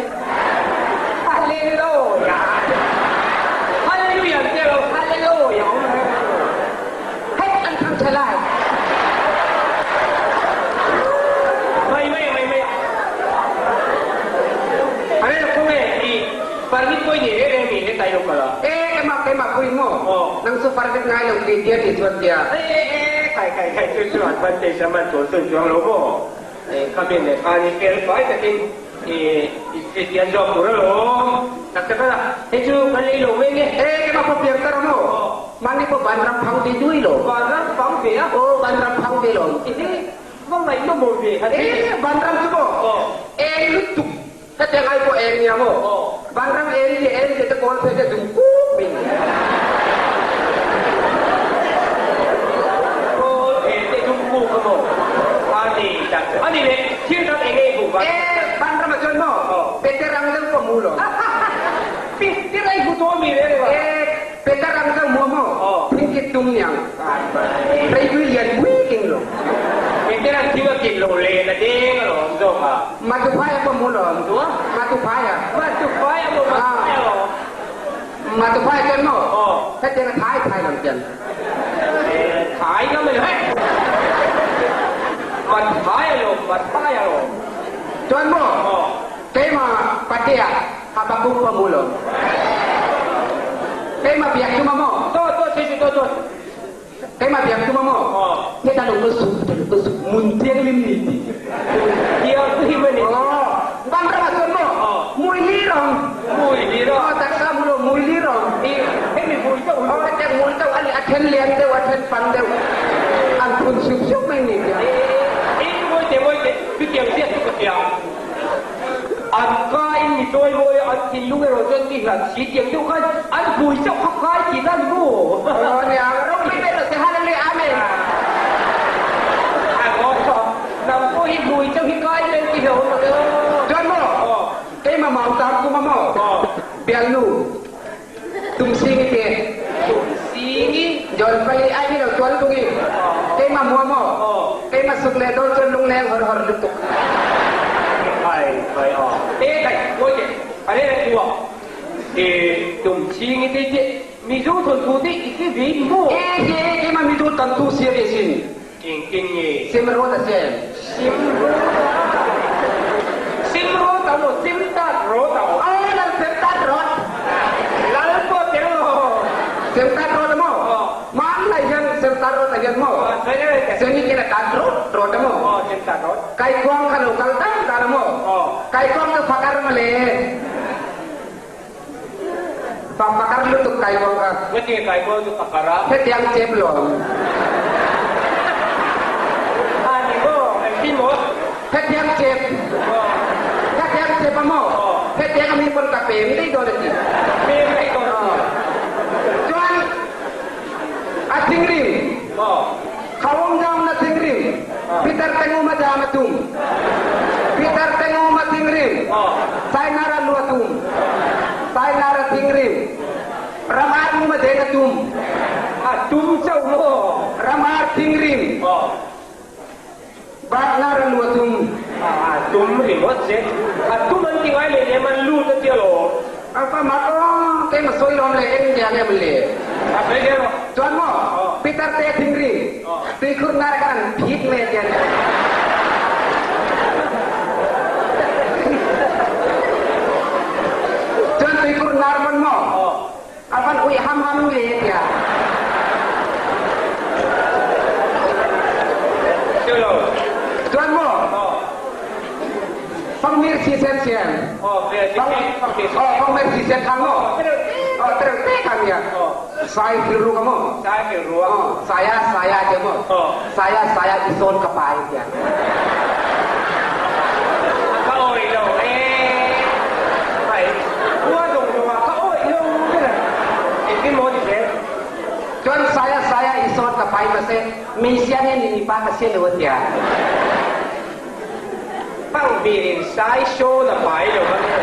Hallelujah. Hallelujah an tia lo, Hallelujah awm reng reng lo. Hei an thang tha lai. Mai mai a, mai mai a. A rel kawng e, i permit pawh i nei reng reng mi he tai lo kal a. E, keimah keimah pui maw? Aw. Nang chu permit ngai lo tih tia ti chuan tia. E, e, e, kai kai kai chu chu advantage a man chuan chuan chuang lo maw? E, khami leh khan i fel fai takin i i Kristian zawk tur alawm. Tak tak a, hei chu kan lei lo mai nge. E, keimah pawh piang tar a maw? Aw. Mahni pawh vanram phang ve dui lo. Vanram phang ve a? Aw, vanram phang ve lo. I hi va ngaihnawm awm ve han E, vanram chu maw? Aw. Eng lutuk. Hetiang ai pawh eng nia maw? Aw. Vanram eng leh eng leh te kawl phei te dung kuk mai ni. Kawl phei te dung kuk a maw? A ni tak. A ni le, thil dang eng nge i hmuh van? E, vanram ah chuan maw? Aw. Peter ang deuh pawh hmu lo. Peter ai hmu tawh mi reng reng a? E, Peter ang deuh hmu a maw? Aw. Thingkit tum niang. Reipui lian pui king lo. Peter an thing a kit lo len a deng alawm zawk a. Matuphai a pawh hmu lo. Tua? Matuphai a. Matuphai a maw? Matuphai a maw? Matuphai chuan maw? Aw. Hetiang a thai thai lo chuan. Thai ngam a ni hei. Mathai alawm, Mathai alawm. Chuan maw? Aw. Keimah Patea Habakuk pawh hmu lo. Keimah biak tum a maw? Dawt dawt thei chu dawt dawt. Keimah biak tum a maw? Aw. Heta lo ka zuk, heta lo ka zuk. Mun thianghlim ni tih. Mun thianghlim a ni. Aw. Vanram ah chuan maw? Aw. Mui li rawng. Mui li rawng. Aw taksa hmu lo mui li rawng. I hemi mui chauh hi. Aw hetiang mui chauh a ni. A then lian deuh, a then pan deuh. An phun sup sup mai ni tiang. E, e, e, ngawi teh, ngawi teh. Chutiang chiah chu ka hria. An ka in mi chawimawi a, an thinlung erawh chuan mi hlat si tiang deuh khan an hmui chauh kha kai tih na ni maw? Aw nia, ropui ber rawh se, Hallelujah, Amen. Nang pawh hi hmui chauh hi kai ber ti hlauh awm lo. Chuan maw? Keimah mau tam kum a maw? Bialnu Tumsingi te. Tumsingi? John Pali ai ni lo tuan lungi. Keimah mua maw? Keimah suk le dawn chuan lungleng hawr hawr lutuk. Khai khai a. E khai, ngawi teh. A reng reng tu a. E Tumsingi te che Mizo thawnthu te i hre ve ni maw? E ke keimah Mizo tantu sia ve sin. Engtin nge? Simrawt a siam. Simrawt a? Simrawt a maw? Simtat rawt a aw? Aw lal semtat rawt. Lal pawh tel lo. Semtat rawt a maw? Aw. Hmanlai hian semtat rawt a hian maw? Aw sawi reng reng teh. Semi ken a tat rawt rawt a maw? Aw semtat rawt. Kaikuang kha lo kal dan dan a maw? Aw. Kaikuang chu fakar mawle. Fa pakar lutuk kaikuang kha. Ngatinge kaikuang chu pakar a? Hetiang chep lawm. A ni maw? Engtin maw? Hetiang chep. Aw. Hetiang chep a maw? Aw. Hetiang a mi pawn ka pem daih dawn a ti. Pem daih dawn a ti. Chuan a thinrim. Aw. Khawm jam na thinrim. Aw. Pitar tengum a jam a tum. Pitar tengum a thinrim. thinrim. Sainara lu a tum. Sainara thinrim. Ramar mum a den a tum. A tum chauh maw? Ramar thinrim. Batnar a lu a tum. A tum ringawt che. A tum an ti ngai leh nem an lut a tia lawm. A fa mak aw, kei ma sawi lawm le eng nia nge maw le. A sawi zel maw? Chuan maw, Peter te thinrim, tuikhur ngar khan an phit mai a tia nia. Chuan tuikhur nar pawn maw, a van uih ham ham le a tia. Chuan maw, Fangmir thi sen sian. Fangmir thi sen khang maw? Tereuh te kha nia. Sai thil ru ka maw? Saya saya tia maw? Saya saya i sawn ka pai tia. Ka awih lo ee. Hai. Khua dawng dawng ah ka awih lo ber a. Engtin maw ni zel? Chuan saya saya i sawn ka pai mahse mi sian hian ni mipa ka sia lo a tia. Pangbirin sai sawn a pai lo a nia.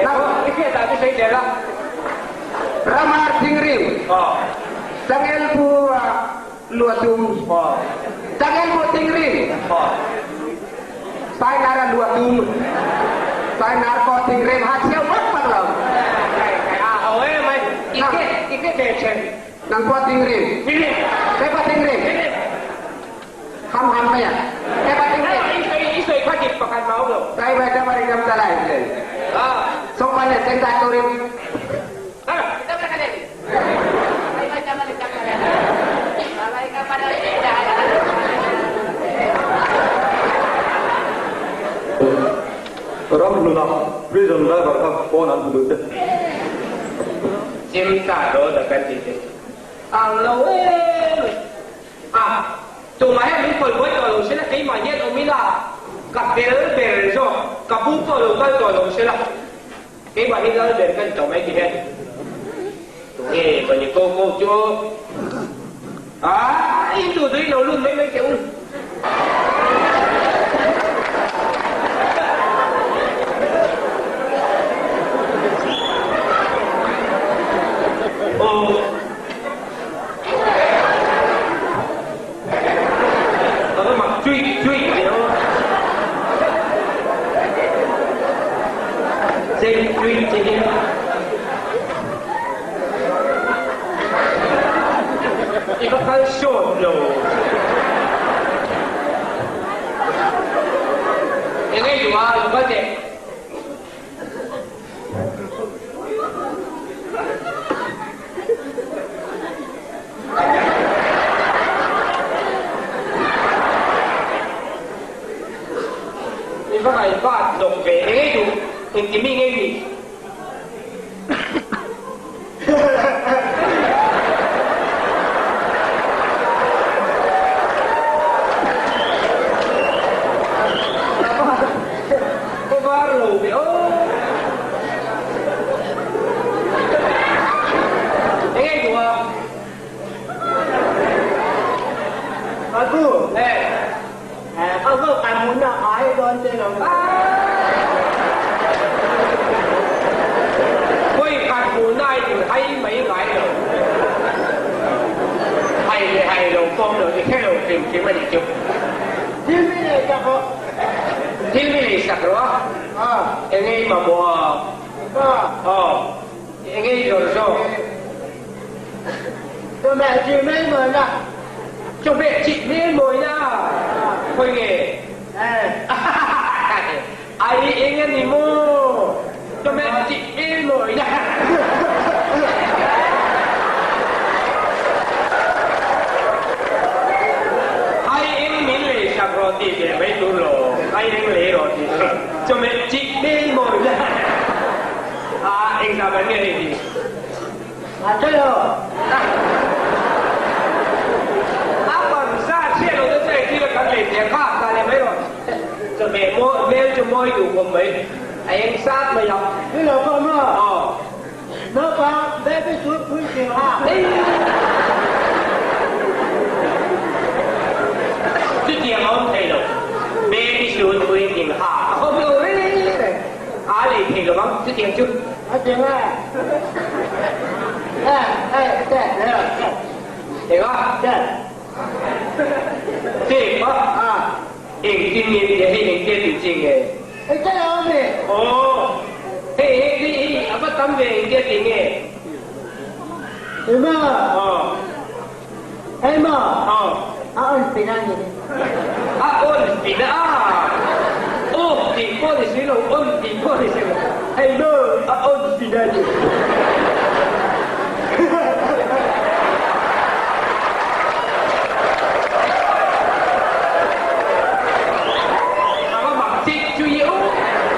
I hriat ah chu sawi tel a. Ramar thinrim. Changel pu lua tum. Changel pu thinrim. Sai nar a lua tum. Sai nar pawh thinrim ha chhiau vak vak lo. A ho em mai. I hriat ve chen. Nang pawh thinrim. Kei pawh thinrim. Ham ham mai a. Kei pawh thinrim. I sawi kha dik pakhat mau lo. Kai bai ka bari kam talai hle. Sawpan le sengtai turin. Ramhluna prison driver kha phone an hmu duh che. Chim ta do da kan ti che. Ang lo em. A, tumah hian min kawi buai tawh lo sela, keimah hian awm ila ka fel ber zawk, ka pu pawh lo kal tawh lo sela. Keimah hi lal ber ka ni tawh mai ti hian tunge ka ni ko ko chu a in duh duh in lo lut mai mai teh u. Aw. Ka va mak chuih chuih ve aw. Chei chuih che hi. I va kal sawt lo. Eng ei duh a, lo kal teh. I va ngaihvat lawk ve ngei duh engti mi ngei ni? Ka var lo ve aw. Eng nge duh a? Aku. Eh. Eh, kau kau kamu nak ai don che lo. Koi khat hmuh na in hai mai ngai lo. Hai leh hai lo pawm lo i hre lo hrim hrim a nih chu. Thil mi nei sak rawh. Thil mi nei sak rawh a? A. Eng nge i mamawh a? A. Aw. Eng nge i zawrh zawk? Chawhmeh chi mai mawina. Chawhmeh chi mai mawina? Khawi nge? Eh. Ai eng a ni maw? Chawhmeh chi mai mawina. Ai eng min lei sak rawh tih ve mai tur lo. Ai eng lei rawh tih ve. Chawhmeh chi mai mawina. A engzah ban nge hei hi? A che lo. A ban sa chhiat lo te chu engtin a kan lei teh kha ta leh mai rawh. Chawhmeh mawi hmel chu mawi duh khawp mai. A eng sat mai ang. Ni lo pawh maw? Aw. Naupang baby suit pui thing a. Chutiang a awm thei lo. Baby suit. chun puitling ha a awm lo reng reng. A lei thei lo ang chutiang chu. A cheng a. E, e, te, le, te. Enga? Te. Te pa? A. Engtin nge tia hei engtia tih chi nge? E te lo mi. Aw. Hei hei hei hei a va tam ve engtia tih nge? Ema. Aw. Ema. Aw. A on pina ni. A on pina a. Off tih pawh ni si lo, on tih pawh ni si lo. Hei maw a on pina ni. A va mak chik chu i u.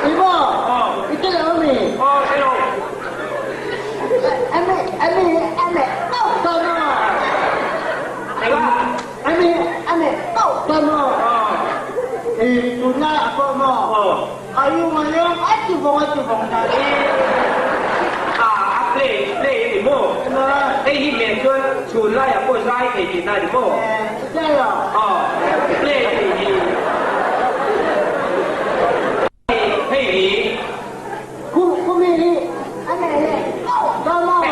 Ema. Aw. I te lo mi. Aw, te lo. Ame, ame, ame, kau ta ma. Eng a? Ame, ame, kau ta ma. E, tunlai a pawh maw? A yung a leng a ti vawng a ti vawng na. E, a, a play, play a ni maw? Hei hi hmel chuan chhun laiah pawh zai thei tihna a ni maw? E, play a. Aw, play a nih hi. Hei hi. Kumi hi a nei leh tauh ta maw?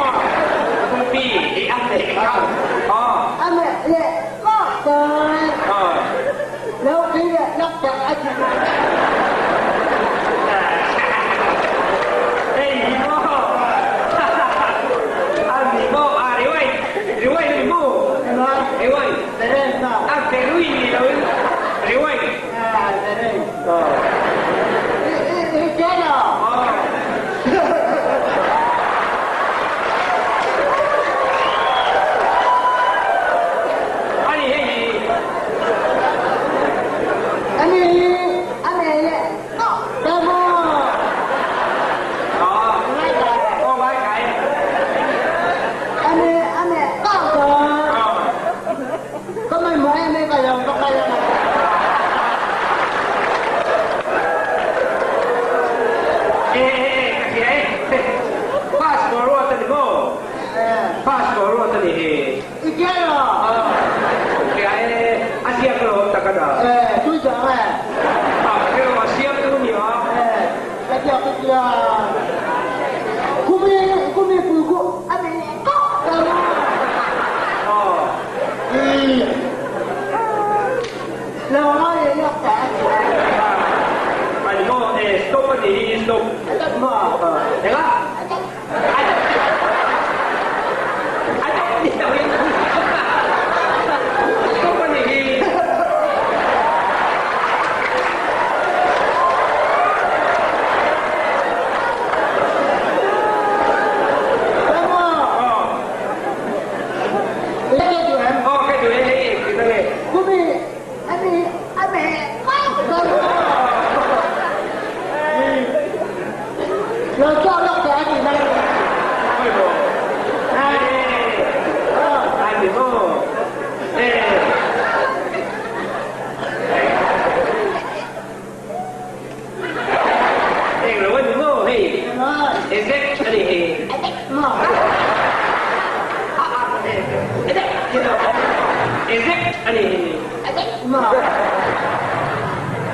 Kumi hi a nei tauh. Aw. A nei leh tauh ta. Aw. Lo khi leh lak tak a ti mai. Hei hi maw? A ni maw? A rewind. Rewind a ni maw? Rewind. A rewind ni loin rewind. E e ka hria e. Pass forward a ni maw? Pass forward a ni hi. I hria lo? Hria e, a ziak lo awm tak a dah. E, tui chang e. A hre lo, a siam tu ni a. E, ka ziak ka hria. Kumi, kumi pui khu a ni kawk ta maw? Aw. Ani maw e stop a nih hi stop. Eng a? A dawt ni lo in stop a nih hi. Aw ka duh e hei engtin a nge? Khawi maw? E a ni maw? E. Eng lo a ni maw hei? Ezek a ni hei. Ezek a ni hei.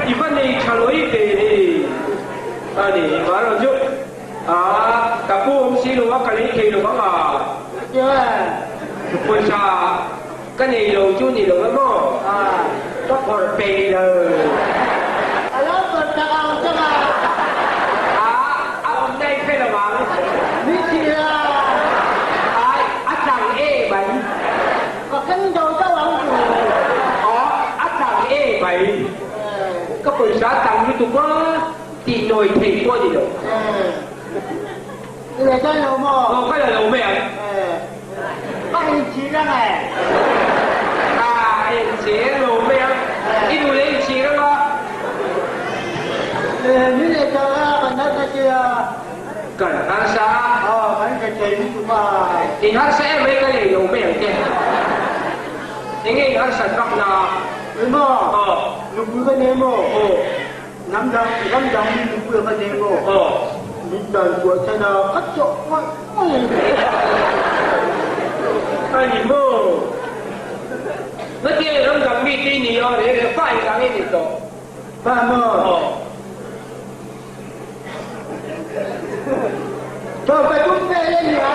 I va nei tha lawih ve hei. A ni mar ang chu. A ka pu awm si lo a ka lei thei lo vang a. Pawisa Ka nei lo chu ni lo emaw? Ka phawrh peih lo. A lo phawrh tak ang chang a. A, a awm daih hre lo ang. Ni si la. A, a chang e mai. Ka keng do do ang chu. Aw, a chang e mai. Ka pawisa tam lutuk a, tih nawi thei pawh a ni lo. I la dawn lo maw? Aw, ka la lo mai ang. Ka inchhir ang e. Ka inchhir lo mai ang. I duh leh inchhir ang a. Min leh chak a, kan harsa che a. Kan harsa a. Aw, kan hre thei lutuk a. In harsa em mai ka lei lo mai ang che. Enge in harsat vak na? Emaw? Aw. Nupui ka nei maw? Aw. Hnam dang, ram dang mi nupui ka nei maw? Aw. Min dan kuah chhan a, ka chawh ngawih ngawih. A ni maw? Ngatinge ram dang mi te i ni a, reh reh fa engah nge i nih tawh? Pa maw? Aw. 13 vel a nia.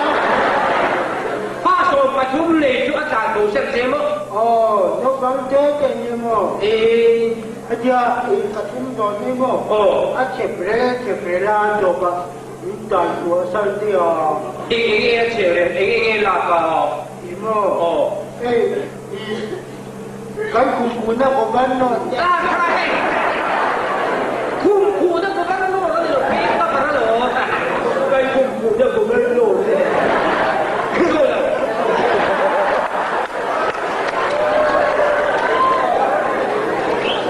Pa 13 lei chu a tlan bo sek che maw? Aw, naupang te te nia maw? Ee. Hetia i pathum dawn mai maw? Aw. A chep rel chep rel a tawp a, min tan chhuah san te a. Eng eng nge a chep rel, eng eng nge lak a? I maw? Aw. Hei, i Kan khumkhuhna governor te. A tha hei. Khumkhuhna governor a ni lo, phei ka bar a lo. Kan khumkhuhna governor te. Chu lo.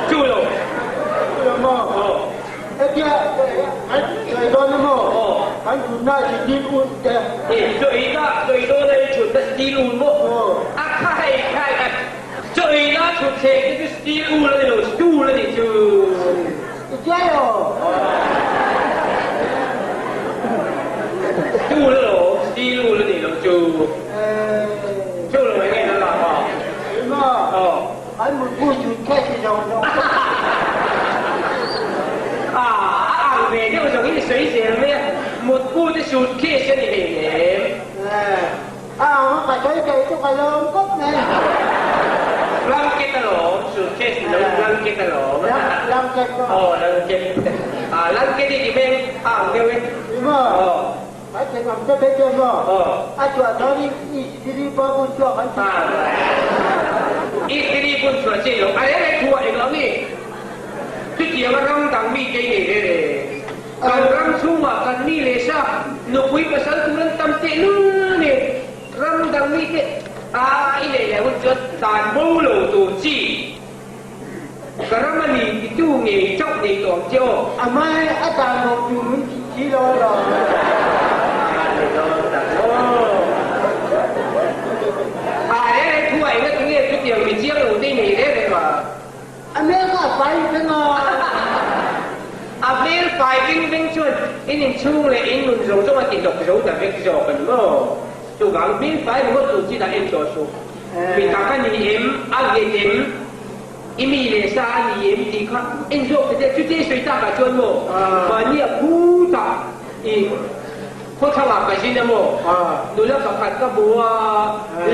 Chu lo. Chu lo maw? Aw. Hetia kan sawi dawn a maw? Aw. Kan thutna hi steel wool te. Hei, chaw ei na, chaw ei dawn a i thutna steel wool maw? Aw. A kha hei kha hei. Chaw ei na thut thei te chu steel wool a ni lo, stool a nih chu. I chiai aw. Stool a lo, steel wool a nih loh chu. Chu lo eng nge na lak a? Eng maw? Aw. An mutbu chhut kha chi zawng zawng pawh. A a ang ve deuh zawng in sawi zel mai a, mutbu te suit case a ni hlei nem. A ang a ka sawi thei chu ka lawm khawp mai. Blanket alawm, suit case ni lo blanket alawm. Blanket maw? Aw blanket. A blanket i ti mai a ang deuh e. Ni maw? Aw. Kan thenawm te phei chuan maw? Aw. A chhuah chuanin Istiri pawh bun chhuak an ti. Istiri bun chhuah chi lo. A reng reng thu ah englo nge? Chutianga ram dang mi te nei ve le. Kan ram chhungah kan mi leh sa nupui pasal tur an tam teh lul nen ram dang mi te a i neih leh hun chuan tan bo lo tur chi. Ka ram a ni titu ngei chauh nei tawh ang che aw. A hmai a dan lo tur min tih si lo a lawm. A reng reng thu ah enga tinge chutiang mi chiang lo te i nei reng reng a. A hmel kha a fai veng a. A hmel fai veng veng chuan in inchhung leh in nun zawng zawng a ti hlawk zo ta vek zawk a ni maw? Chuvang hmel fai ringawt tur chi dah en tawh suh. Mi tak a ni em? A nghet em? I mi leh sa a ni em tih kha en zawk ta che. Chuti i sawi takah chuan maw mahni a phutah i khawthlang ah ka zin a maw? Nula pakhat ka hmu a,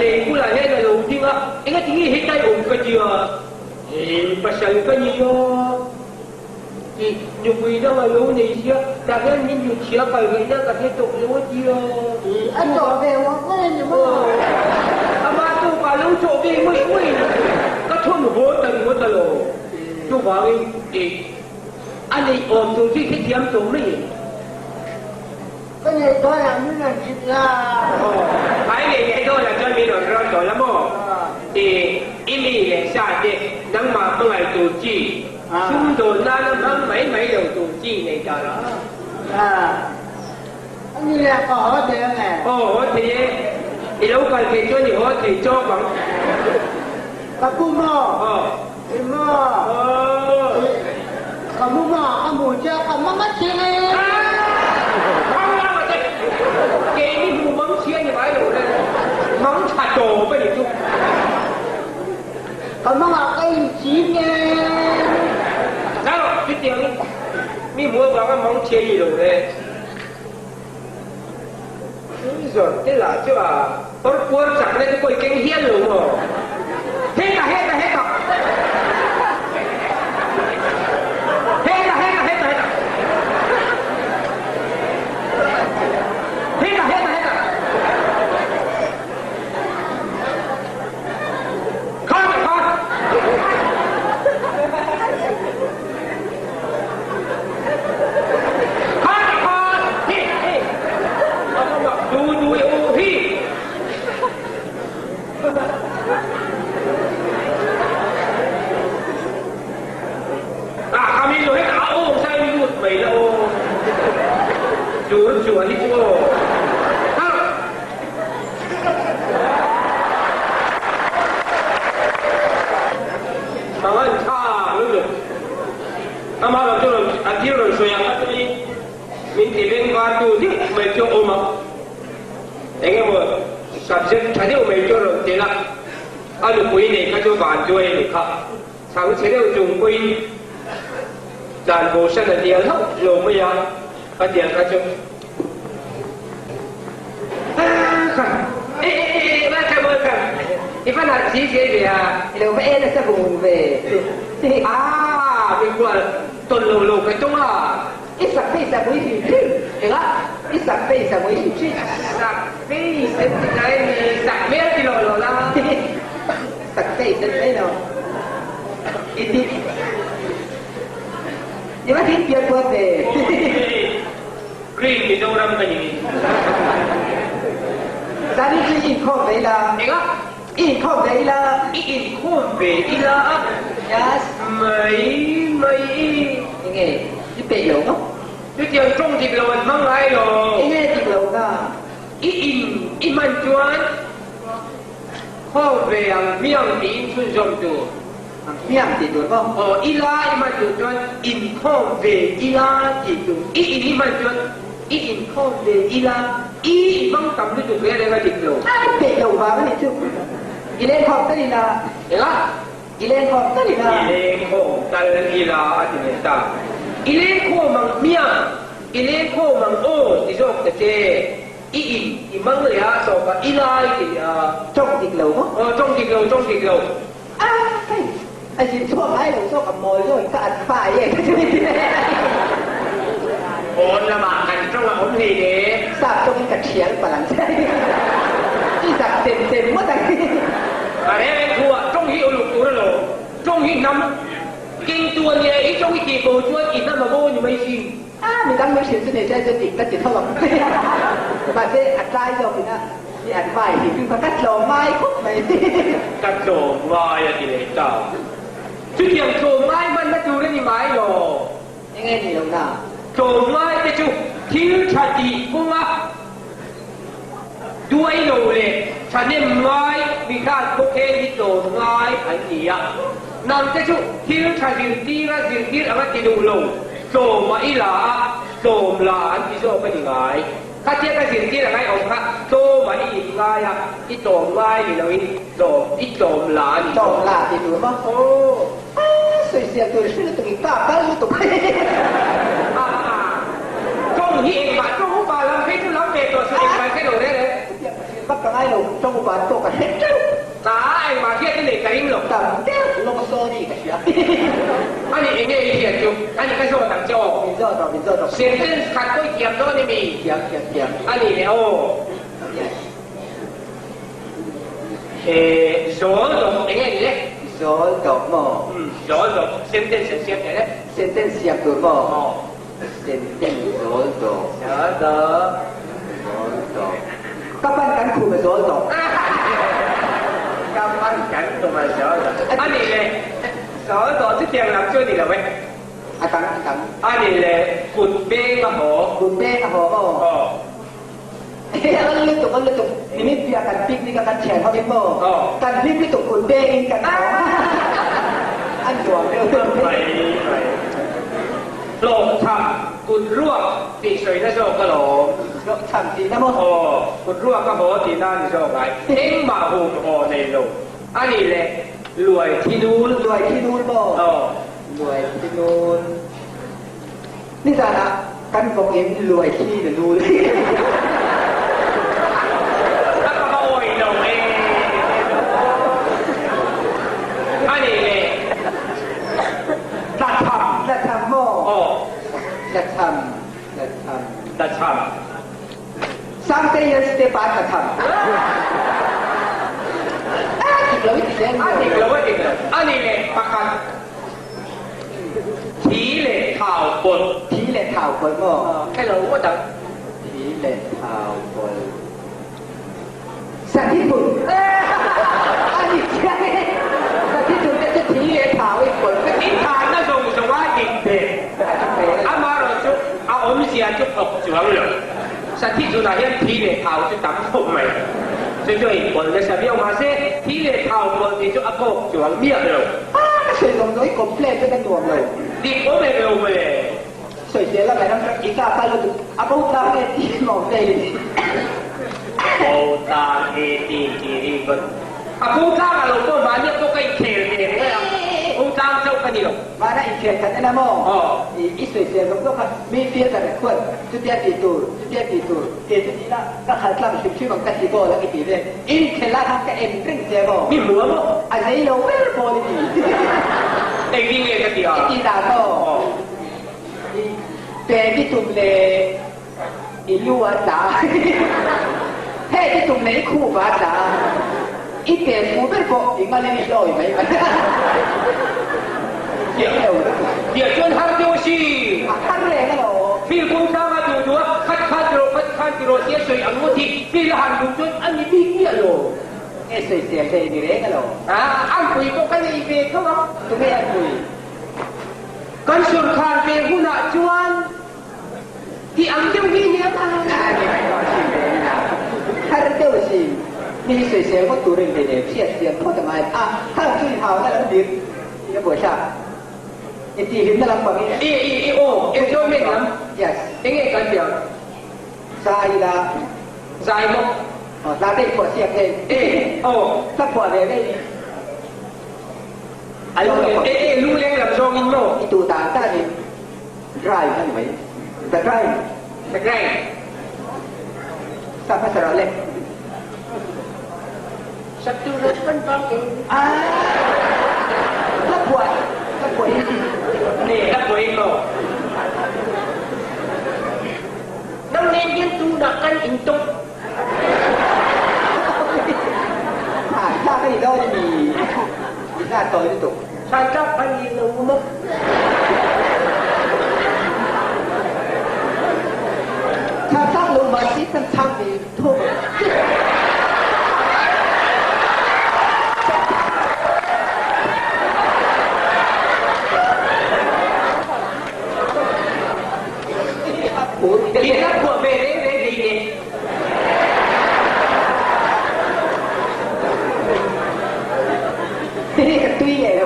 lei bulah hian a lo ding a, engatinge hetlai awm ka tia? Hei pasal ka ni a. I nupui dang a lo nei sia, tah hian min lut chhia kal ngaihna ka hre tawh lo a ti a. A chawh ve ngawt ngawt a ni maw? Amah chu ka lo chawh ve ngawih ngawih lo. Ka thawn haw ta ringawt a lo. Chuvangin i a neih awm tur chu i hrethiam tawh mai em? Ka neih dawnah min rawn hrilh la. Ai nei leh dawnah chuan min rawn rawn tawh la maw? I i mi leh sa te nangmah hmangaih tur chi Sum dawn nana hmang mai mai lo tur chi nei ta la. A ni le, ka haw thei ang e. Aw, haw thei e. I lo kal theih chuan i haw thei chawk ang. Ka pu maw? Aw. I maw? Aw. Ka mu maw? Ka mu che a, ka mang a chhing e. Mang lam a che. Keini hmu mang chhia ni ngai lo le. Mang tha tawp a ni chu. Ka mangah ka inchim e. Zau, chutiang mi hmuh avanga mang chhia ni lo le. Zawr te lah chu a awr puar chakna te pawh i keng hial lo maw? Hetah, hetah, hetah! Hetah, hetah, hetah, hetah! Hetah, hetah, hetah! Khat khat! Khat khat! Hi hi! Du du i u hi! Ah, kami lo het a awm sai mi lut mai la aw. Chu chu a hi chu aw. Ha! Mangan tha lutuk. Amah lo chu rawn a thil rawn sawi ang atangin min ti veng var tu deuh mai chu a awm a. Eng emaw subject tha deuh mai chu a rawn tel a, a nupui nei kha chu vanduai a ni kha. Chhang chhe deuh chung pawhin. Tlan bo san a hnial hauh lo mai a, a tiang kha chu Welcome, welcome. I van harh si siai ve a. I lo va en nasa vung ve. Ah, mikhual tawn lo lo ka tawng a. I sak face a mui hrim hrim. Enga? I sak face a mui hrim hrim. Sak face an ti ngai a ni. Sak hmel ti lo lo la. Sak face an mai lo. I ti. I va thil pian kual ve. Green Mizoram ka ni. Zani chu i inkhawm ve ila. Enga? I inkhawm ve ila. I inkhawm ve ila a. Yes. Mai mai i. Enge? I peih lo maw? Chutiang tawng dik lo an hmang ngai lo. Enge dik lo na? I in i hman chuan khawm ve ang hmiang tiin chhunzawm tur. Hmiang tih tur maw? Aw, ila i hman duh chuan inkhawm ve ila tih tur. I in i hman chuan i inkhawm ve ila, i i hmang tam lutuk hle reng a dik lo. A peih lo vang a nih chu. I lengkhawm tal ila. Enga? I lengkhawm tal ila. I lengkhawm tal ila a ti leh ta. I lengkhawm ang hmiang, i lengkhawm ang aw ti zawk ta che. I in i hmang leh a tawpah i lai ti leh a. Tawng dik lo maw? Aw, tawng dik lo, tawng dik lo. A hei, a zin chhuak ngai lo zawk a mawl zawk in ka an fa e ka ti ti le. Pawn lamah kan tawng a awm hlei le. Sap tawng in ka thial palh ang che. I zak chem chem ngawt ang. Ka reng en thu ah tawng hi uluk tur alawm. Tawng hi hnam keng tu a nia, i tawng i tih bo chuan i hnam a bo a ni mai sin. A midang min hrilh chu nei se chuan dik ka ti tho ang. Mahse a tlai zawk in a. I an vai hi chu ka tlawm ngai khawp mai. Ka tlawm ngai a ti leh ta. Chutiang tlawm ngai hmanna tur a ni mai lo. Enge ni lo na? Tlawm ngai te chu thil tha tih kawnga duai lo leh thahnem ngai mi khan khawkheng hi tlawm ngai an ni a. Nang te chu thil tha zirtira zirtir anga ti duh lo, tlawm a i la a, tlawm la an ti zawk a ni ngai. Khatia ka zirtir a ngaihawm kha tlawm a i in ngai a, i tlawm ngai ni loin tlawm, i tlawm la a ni. Tlawm la ti tur maw? Aw. A sawisel tur hre lutuk in ka kal lutuk. A a tawng hi engmah tawng upa lam phei chu lam ve tawh suh engmah hre lo reng reng. Chutiang ka hrilh vak ka ngai lo, tawng upa an pawh ka hre teuh. Ka engmah hriat i nei ka ring lo. Tam deuh lawng sorry ka hria. Ani enge i hriat chu? Ani ka zawt ang che aw. Min zawt rawh, min zawt rawh. Sentence khat pawh i thiam dawn emi? Thiam, thiam, thiam. Ani le aw. Yes. Eh, zawl dawk enge ni le? Zawl dawk maw? Um, zawl dawk, sentence an siam thei le. Sentence siam tur maw? Aw. Sentence zawl dawk. Zawl dawk. Zawl dawk. Ka pan kan khum a zawl dawk. Ka pan kan khum a zawl dawk. Ani le, zawl dawk chu tiang lam chu a ni lo e. A dang, a dang. Ani le, kut beng a haw. Kut beng a haw maw? Aw. An lutuk, an lutuk. Nimin piah kan picnic a kan thian ho in maw? Aw. Kan hlim lutuk kut beng in kan haw. An nuam deuh. Mai mai. Hlawhchham kut ruak tih sawina zawk alawm. Hlawhchham tihna maw? Aw, kut ruak a haw tihna a ni zawk ngai. Engmah hum haw nei lo. A nih leh luai thi nul. Luai thi nul maw? Aw. Luai thi nul. Nizanah kan vawk in luai thi na nul. A ka va awih lo e. A nih leh tlatham. Tlatham maw? Aw. Tlatham, tlatham. Tlatham. Sangte hian step ah tlatham. A dik lo i ti hle. A dik lo, a dik lo. A nih leh pakhat. Thi leh thau pawlh. Thi leh thau pawlh maw? Hello, what ang? Thi leh thau pawlh. Sathi phun. A ni chiang e. Sathi phun te chu thi leh thau i pawlh vek. I thanna zawng zawng a dik ve. Amaherawhchu a awmzia chu thawk chuang lo. Sathi chunah hian thi leh thau chu tam khawp mai. Chu chu a inpawlh nasa viau. Mahse, thi leh thau pawlh tih chu a kawk chuang miah lo. A, ka sawi zawng zawng i complain vek a nuam lo. Dik awm em lo mawle. Sawisel a ngaihram tak i kap a lutuk a bo tlang e tih mawm vel in. Bo tlang e tih tih ri got. A bo tlang a lo pawh mahni pawh ka inkhel ve reng a. Kawng tlang chauh ka ni lo. Vana inkhel kan en a maw? Aw. I i sawisel zawk zawk kha midfielder khuan chutia tih tur, chutia tih tur, kei chu ti ila ka khal tlang hrim hrim ang ka ti goal ang i ti vel. Inkhel ah khan ka en reng che maw? Mi hmu a maw? A zei lo ber pawl i ti. Engtin nge ka ti a? I ti dan maw? Aw. I pek i tum leh i lu a tla a, heng i tum leh i khup a tla a, i pek fuh ber pawh i ngalin i hlawi mai mai. Tiah chuan har deuh a si. A har reng alo. Fil kawng tlanga duh duh a, khat khan ti rawh, khat khan ti rawh tia sawi ang ngawt hi fil a han duh chuan a ni bik miah lo. Nge sawisel thei ni reng alo. A, an pui pawh ka nei ve tho ang. Tunge an pui? Kan sawrkhar ve hunah chuan ti ang deuh hi nia ta. Har deuh si, mi hi sawisel ngawt tur in hlei hriat siam phawt a ngai a, hang chu in hau na lam dir in a buaithlak. I tih hlimna lam pang in. I i i aw, enjoyment lam. Yes. Enge kan tih ang? Zai ila. Zai maw? Aw, hla te i phuah siak hei. E, aw. Hla phuah ve ngei. A lung e e lungleng lam zawng in maw? I tu dan dan in drive a ni mai. The drive. The drive. Sa hmasa rawh le. Sak tu rawh kan vang in. Ah! Hla phuah, hla phuah in. Ne, hla phuah in maw? Nang nen hian tunah kan intawk. Thlak a ni dawn a ni. I hla tawi lutuk. Thlak a ni lo maw? Thlak lo mahse kan chhang ve tho ang. I hla phuah ve reng reng hlei nen. Hihi ka tui leh lo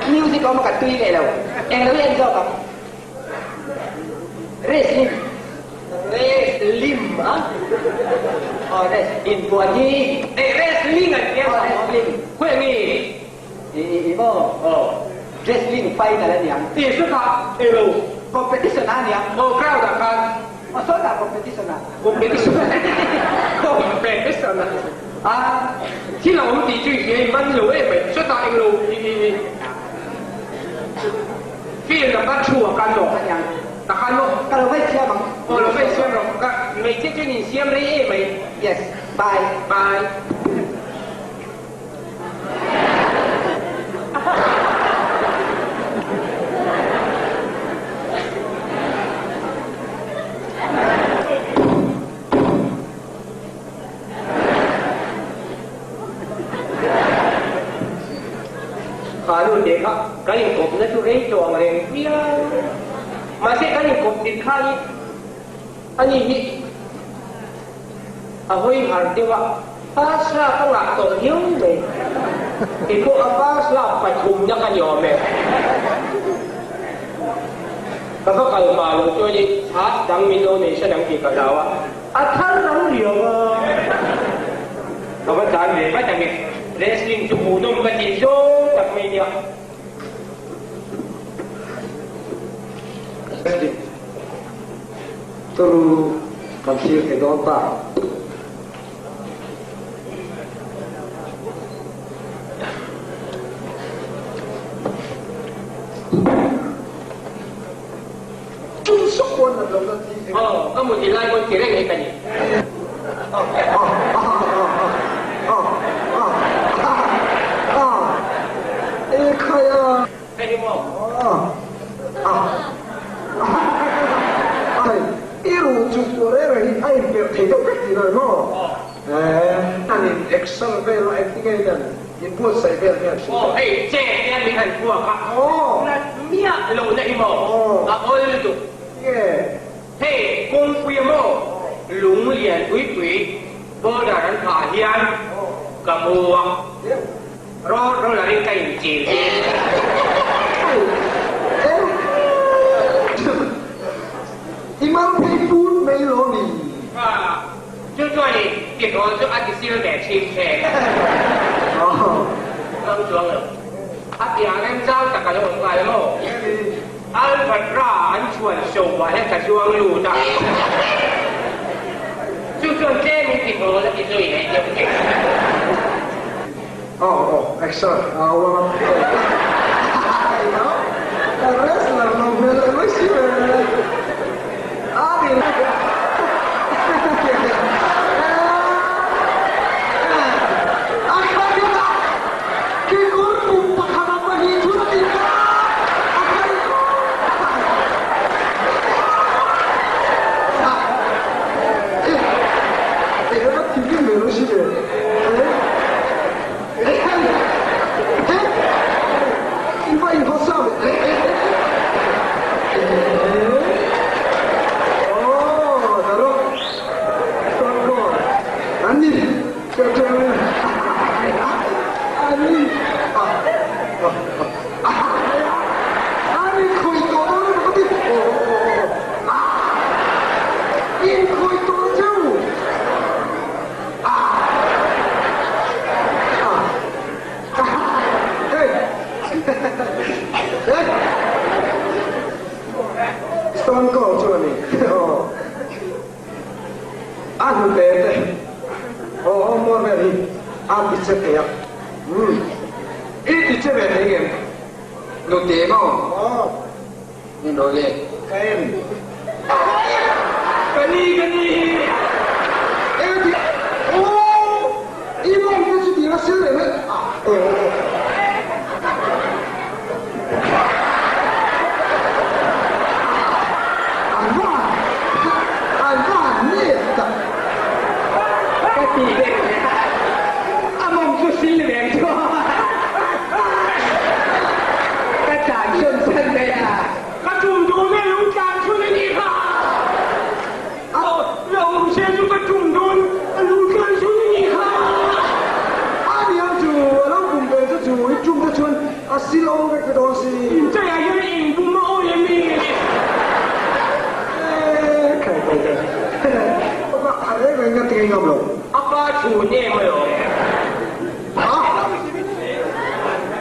music awm a ka tui leh lo eng lo hi en zawk ang wrestling wrestling a aw wrestling inbuan hi eh wrestling an tia aw wrestling khawi nge i i i maw aw wrestling final a niang i sawtah elo competition a niang aw crowd ah khan Aw sawtah competition ah. Competition Competition ah. A thil a awm tih chu i hria i man lo em mai. Sawtah englo i i i field ah khan thu ah khan maw? Tah khan maw? Ka lo vei siam ang. Aw lo vei siam rawh. Ka hmeichhia chuan in siam rei em mai. Yes. Bye. Bye. Kha nu te kha kan inkawpna chu rei tawh ang reng viau. Mahse kan inkawp tir khan hi ani hi A hawi har deuh a, pass lak a ngah tawh viau mai. Kei pawh a pass lak pathumna ka ni awm e. Ka va kal hma lo chuan i chhas dang min lo nei hran ang tih ka hlau a, a thar rang riau a. Ka va tlan ve vat ang e, wrestling chu hmuhnawm ka tih zawng tak mai nia. Wrestling. Turu kan thlir thei dawn ta. Chung suk pawn nat lo na thi eng. Aw, ka mut i lai pawn ti reng hi ka ni. E khai a. Hei hi maw? I ruh chuk tur reng reng hi a inperh thei deuh vek tih lo maw? An in exer vel a engtin nge hian inbuatsaih vel hian hrilh Aw hei che hian min han kuak a, nat miah loh na hi maw? A awl lutuk. Nge? Hei kawngpui a maw? Lung lian pui pui border an phah hian ka mu a. Road roller in ka inchil hi. I mal phei put mai lo ni. Chu chuan i tihrawl chu a ti sil ve thin che. Mang chuang lo. A piah remchang tak a lo awm ngai maw? Alcatra an chhuan show-ah hian ka zuang lut a. Chu chuan tlem in ti hawl a ti zui leh deuh hlek. Oh oh action a warm up a wrestler lo hmel leh mai si ve a ni Kekawr pum pakhat ah pahnih thun a ti kha a kai Stone Cold chu a ni. A hnute te aw aw muar vel hi a ti che thei a. Umm. I ti che ve thei ngem? Nute maw? Aw. Min rawh le. Ka em. Ka ni, ka ni. Eng a ti? Aw, i mawng te chu tih a sil reng e. Aw aw aw. An va an va han nep tak. Ka ti deuh a mawng chu sil reng chu ka tlan chhun chhan mai a. Ka tum duh ve lo tlan chhun a nih kha. A awm se chu ka tum dawn a lo tlan chhun a nih kha. A niang chu a lo bum ve chu chu i tum te chuan a sil awm vek ve dawn si. Inchaiah hian eng bum a awi em ni? Eee khai khai khai a reng reng ka ti ngam lo. A pa chhun em alawm. A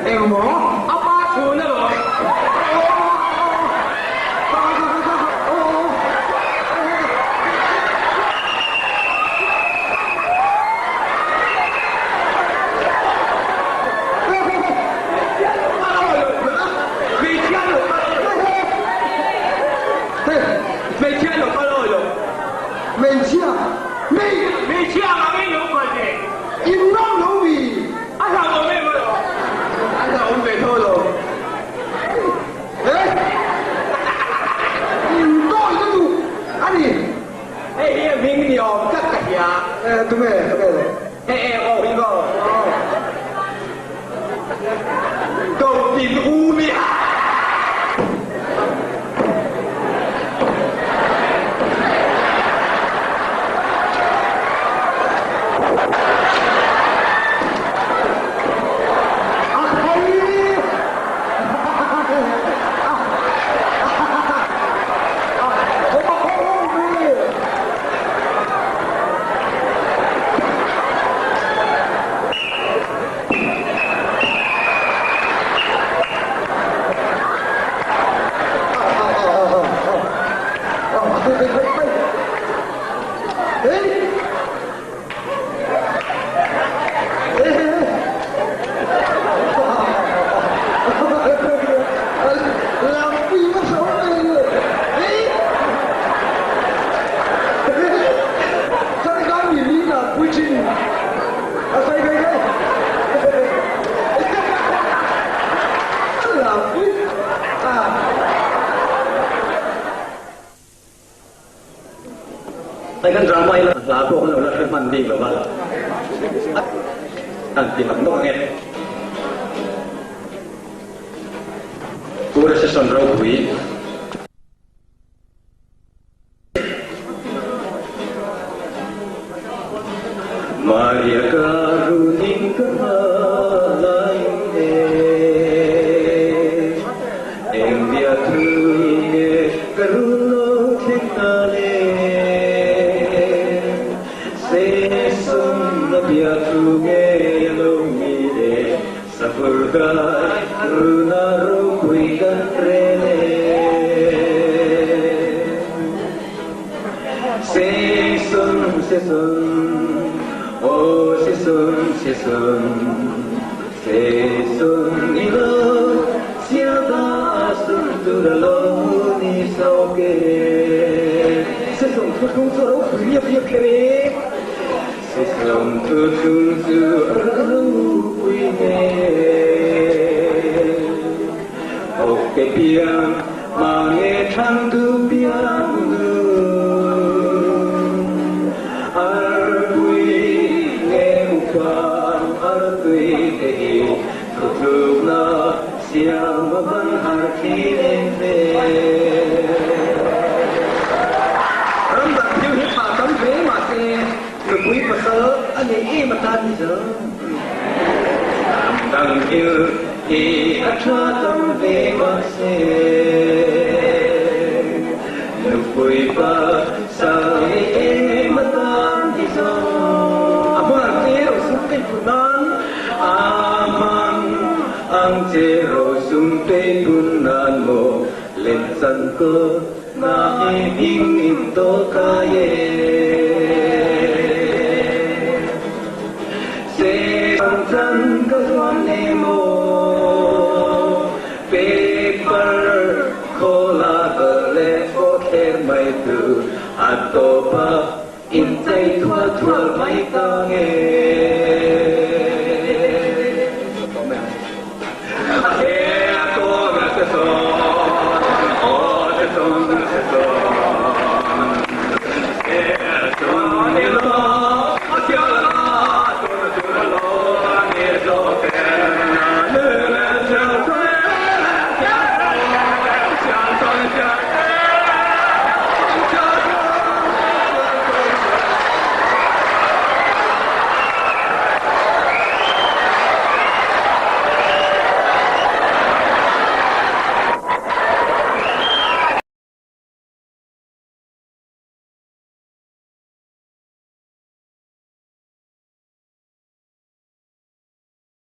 eng maw? A pa chhun alawm. Hmeichhia lo kal awi lo. Hmeichhia? Hmeichhia ang angin lo kal ve. In ngam lo mi? A hlauhawm em alawm. A hlauhawm ve tho alawm. He! In tawi ka duh a ni. Hei hi a hming ni awm tak ka hria. E, tunge, tunge le? He e aw hi maw? Aw. Do tin u mi a. Hei kan drama hi hla pawh kan lo la hre hman bik lo va, an ti mak nawk ange. Pu Recession ropui. Maria ka runing ka halain e Eng bia thu nge ka run lo thleng ta le Se sum na bia thu nge lo mi le Sapur dai Se sun se sun oh se sun se sun se sun ni lo sia da sun tu la lo ni so ke Se sun thu thlung chu ro pui riap riap kher e. Se sun thu thlung chu ro pui nge Ok piang ma nge thang tu piang nu Ar pui nge upang ar tui te hi thu thluk na siam ma bang har thi lên ve. Ram dang thil hi tha tam hle mahse nupui pasal a nei em atan ni zo. Ram dang thil hi a tha tam ve mahse nupui pasal a nei em atan ni zo. A hmang ang che rosum te pun nan. A hmang ang che rosum te pun nan maw len chan ko na hi hming in to ka ye. Se ang chan ka zuam ne maw paper khawla ka le aw thler mai tu a tawp a in chei thual thual mai ta nge. A he a tawng a se sawn aw se sawn se sawn.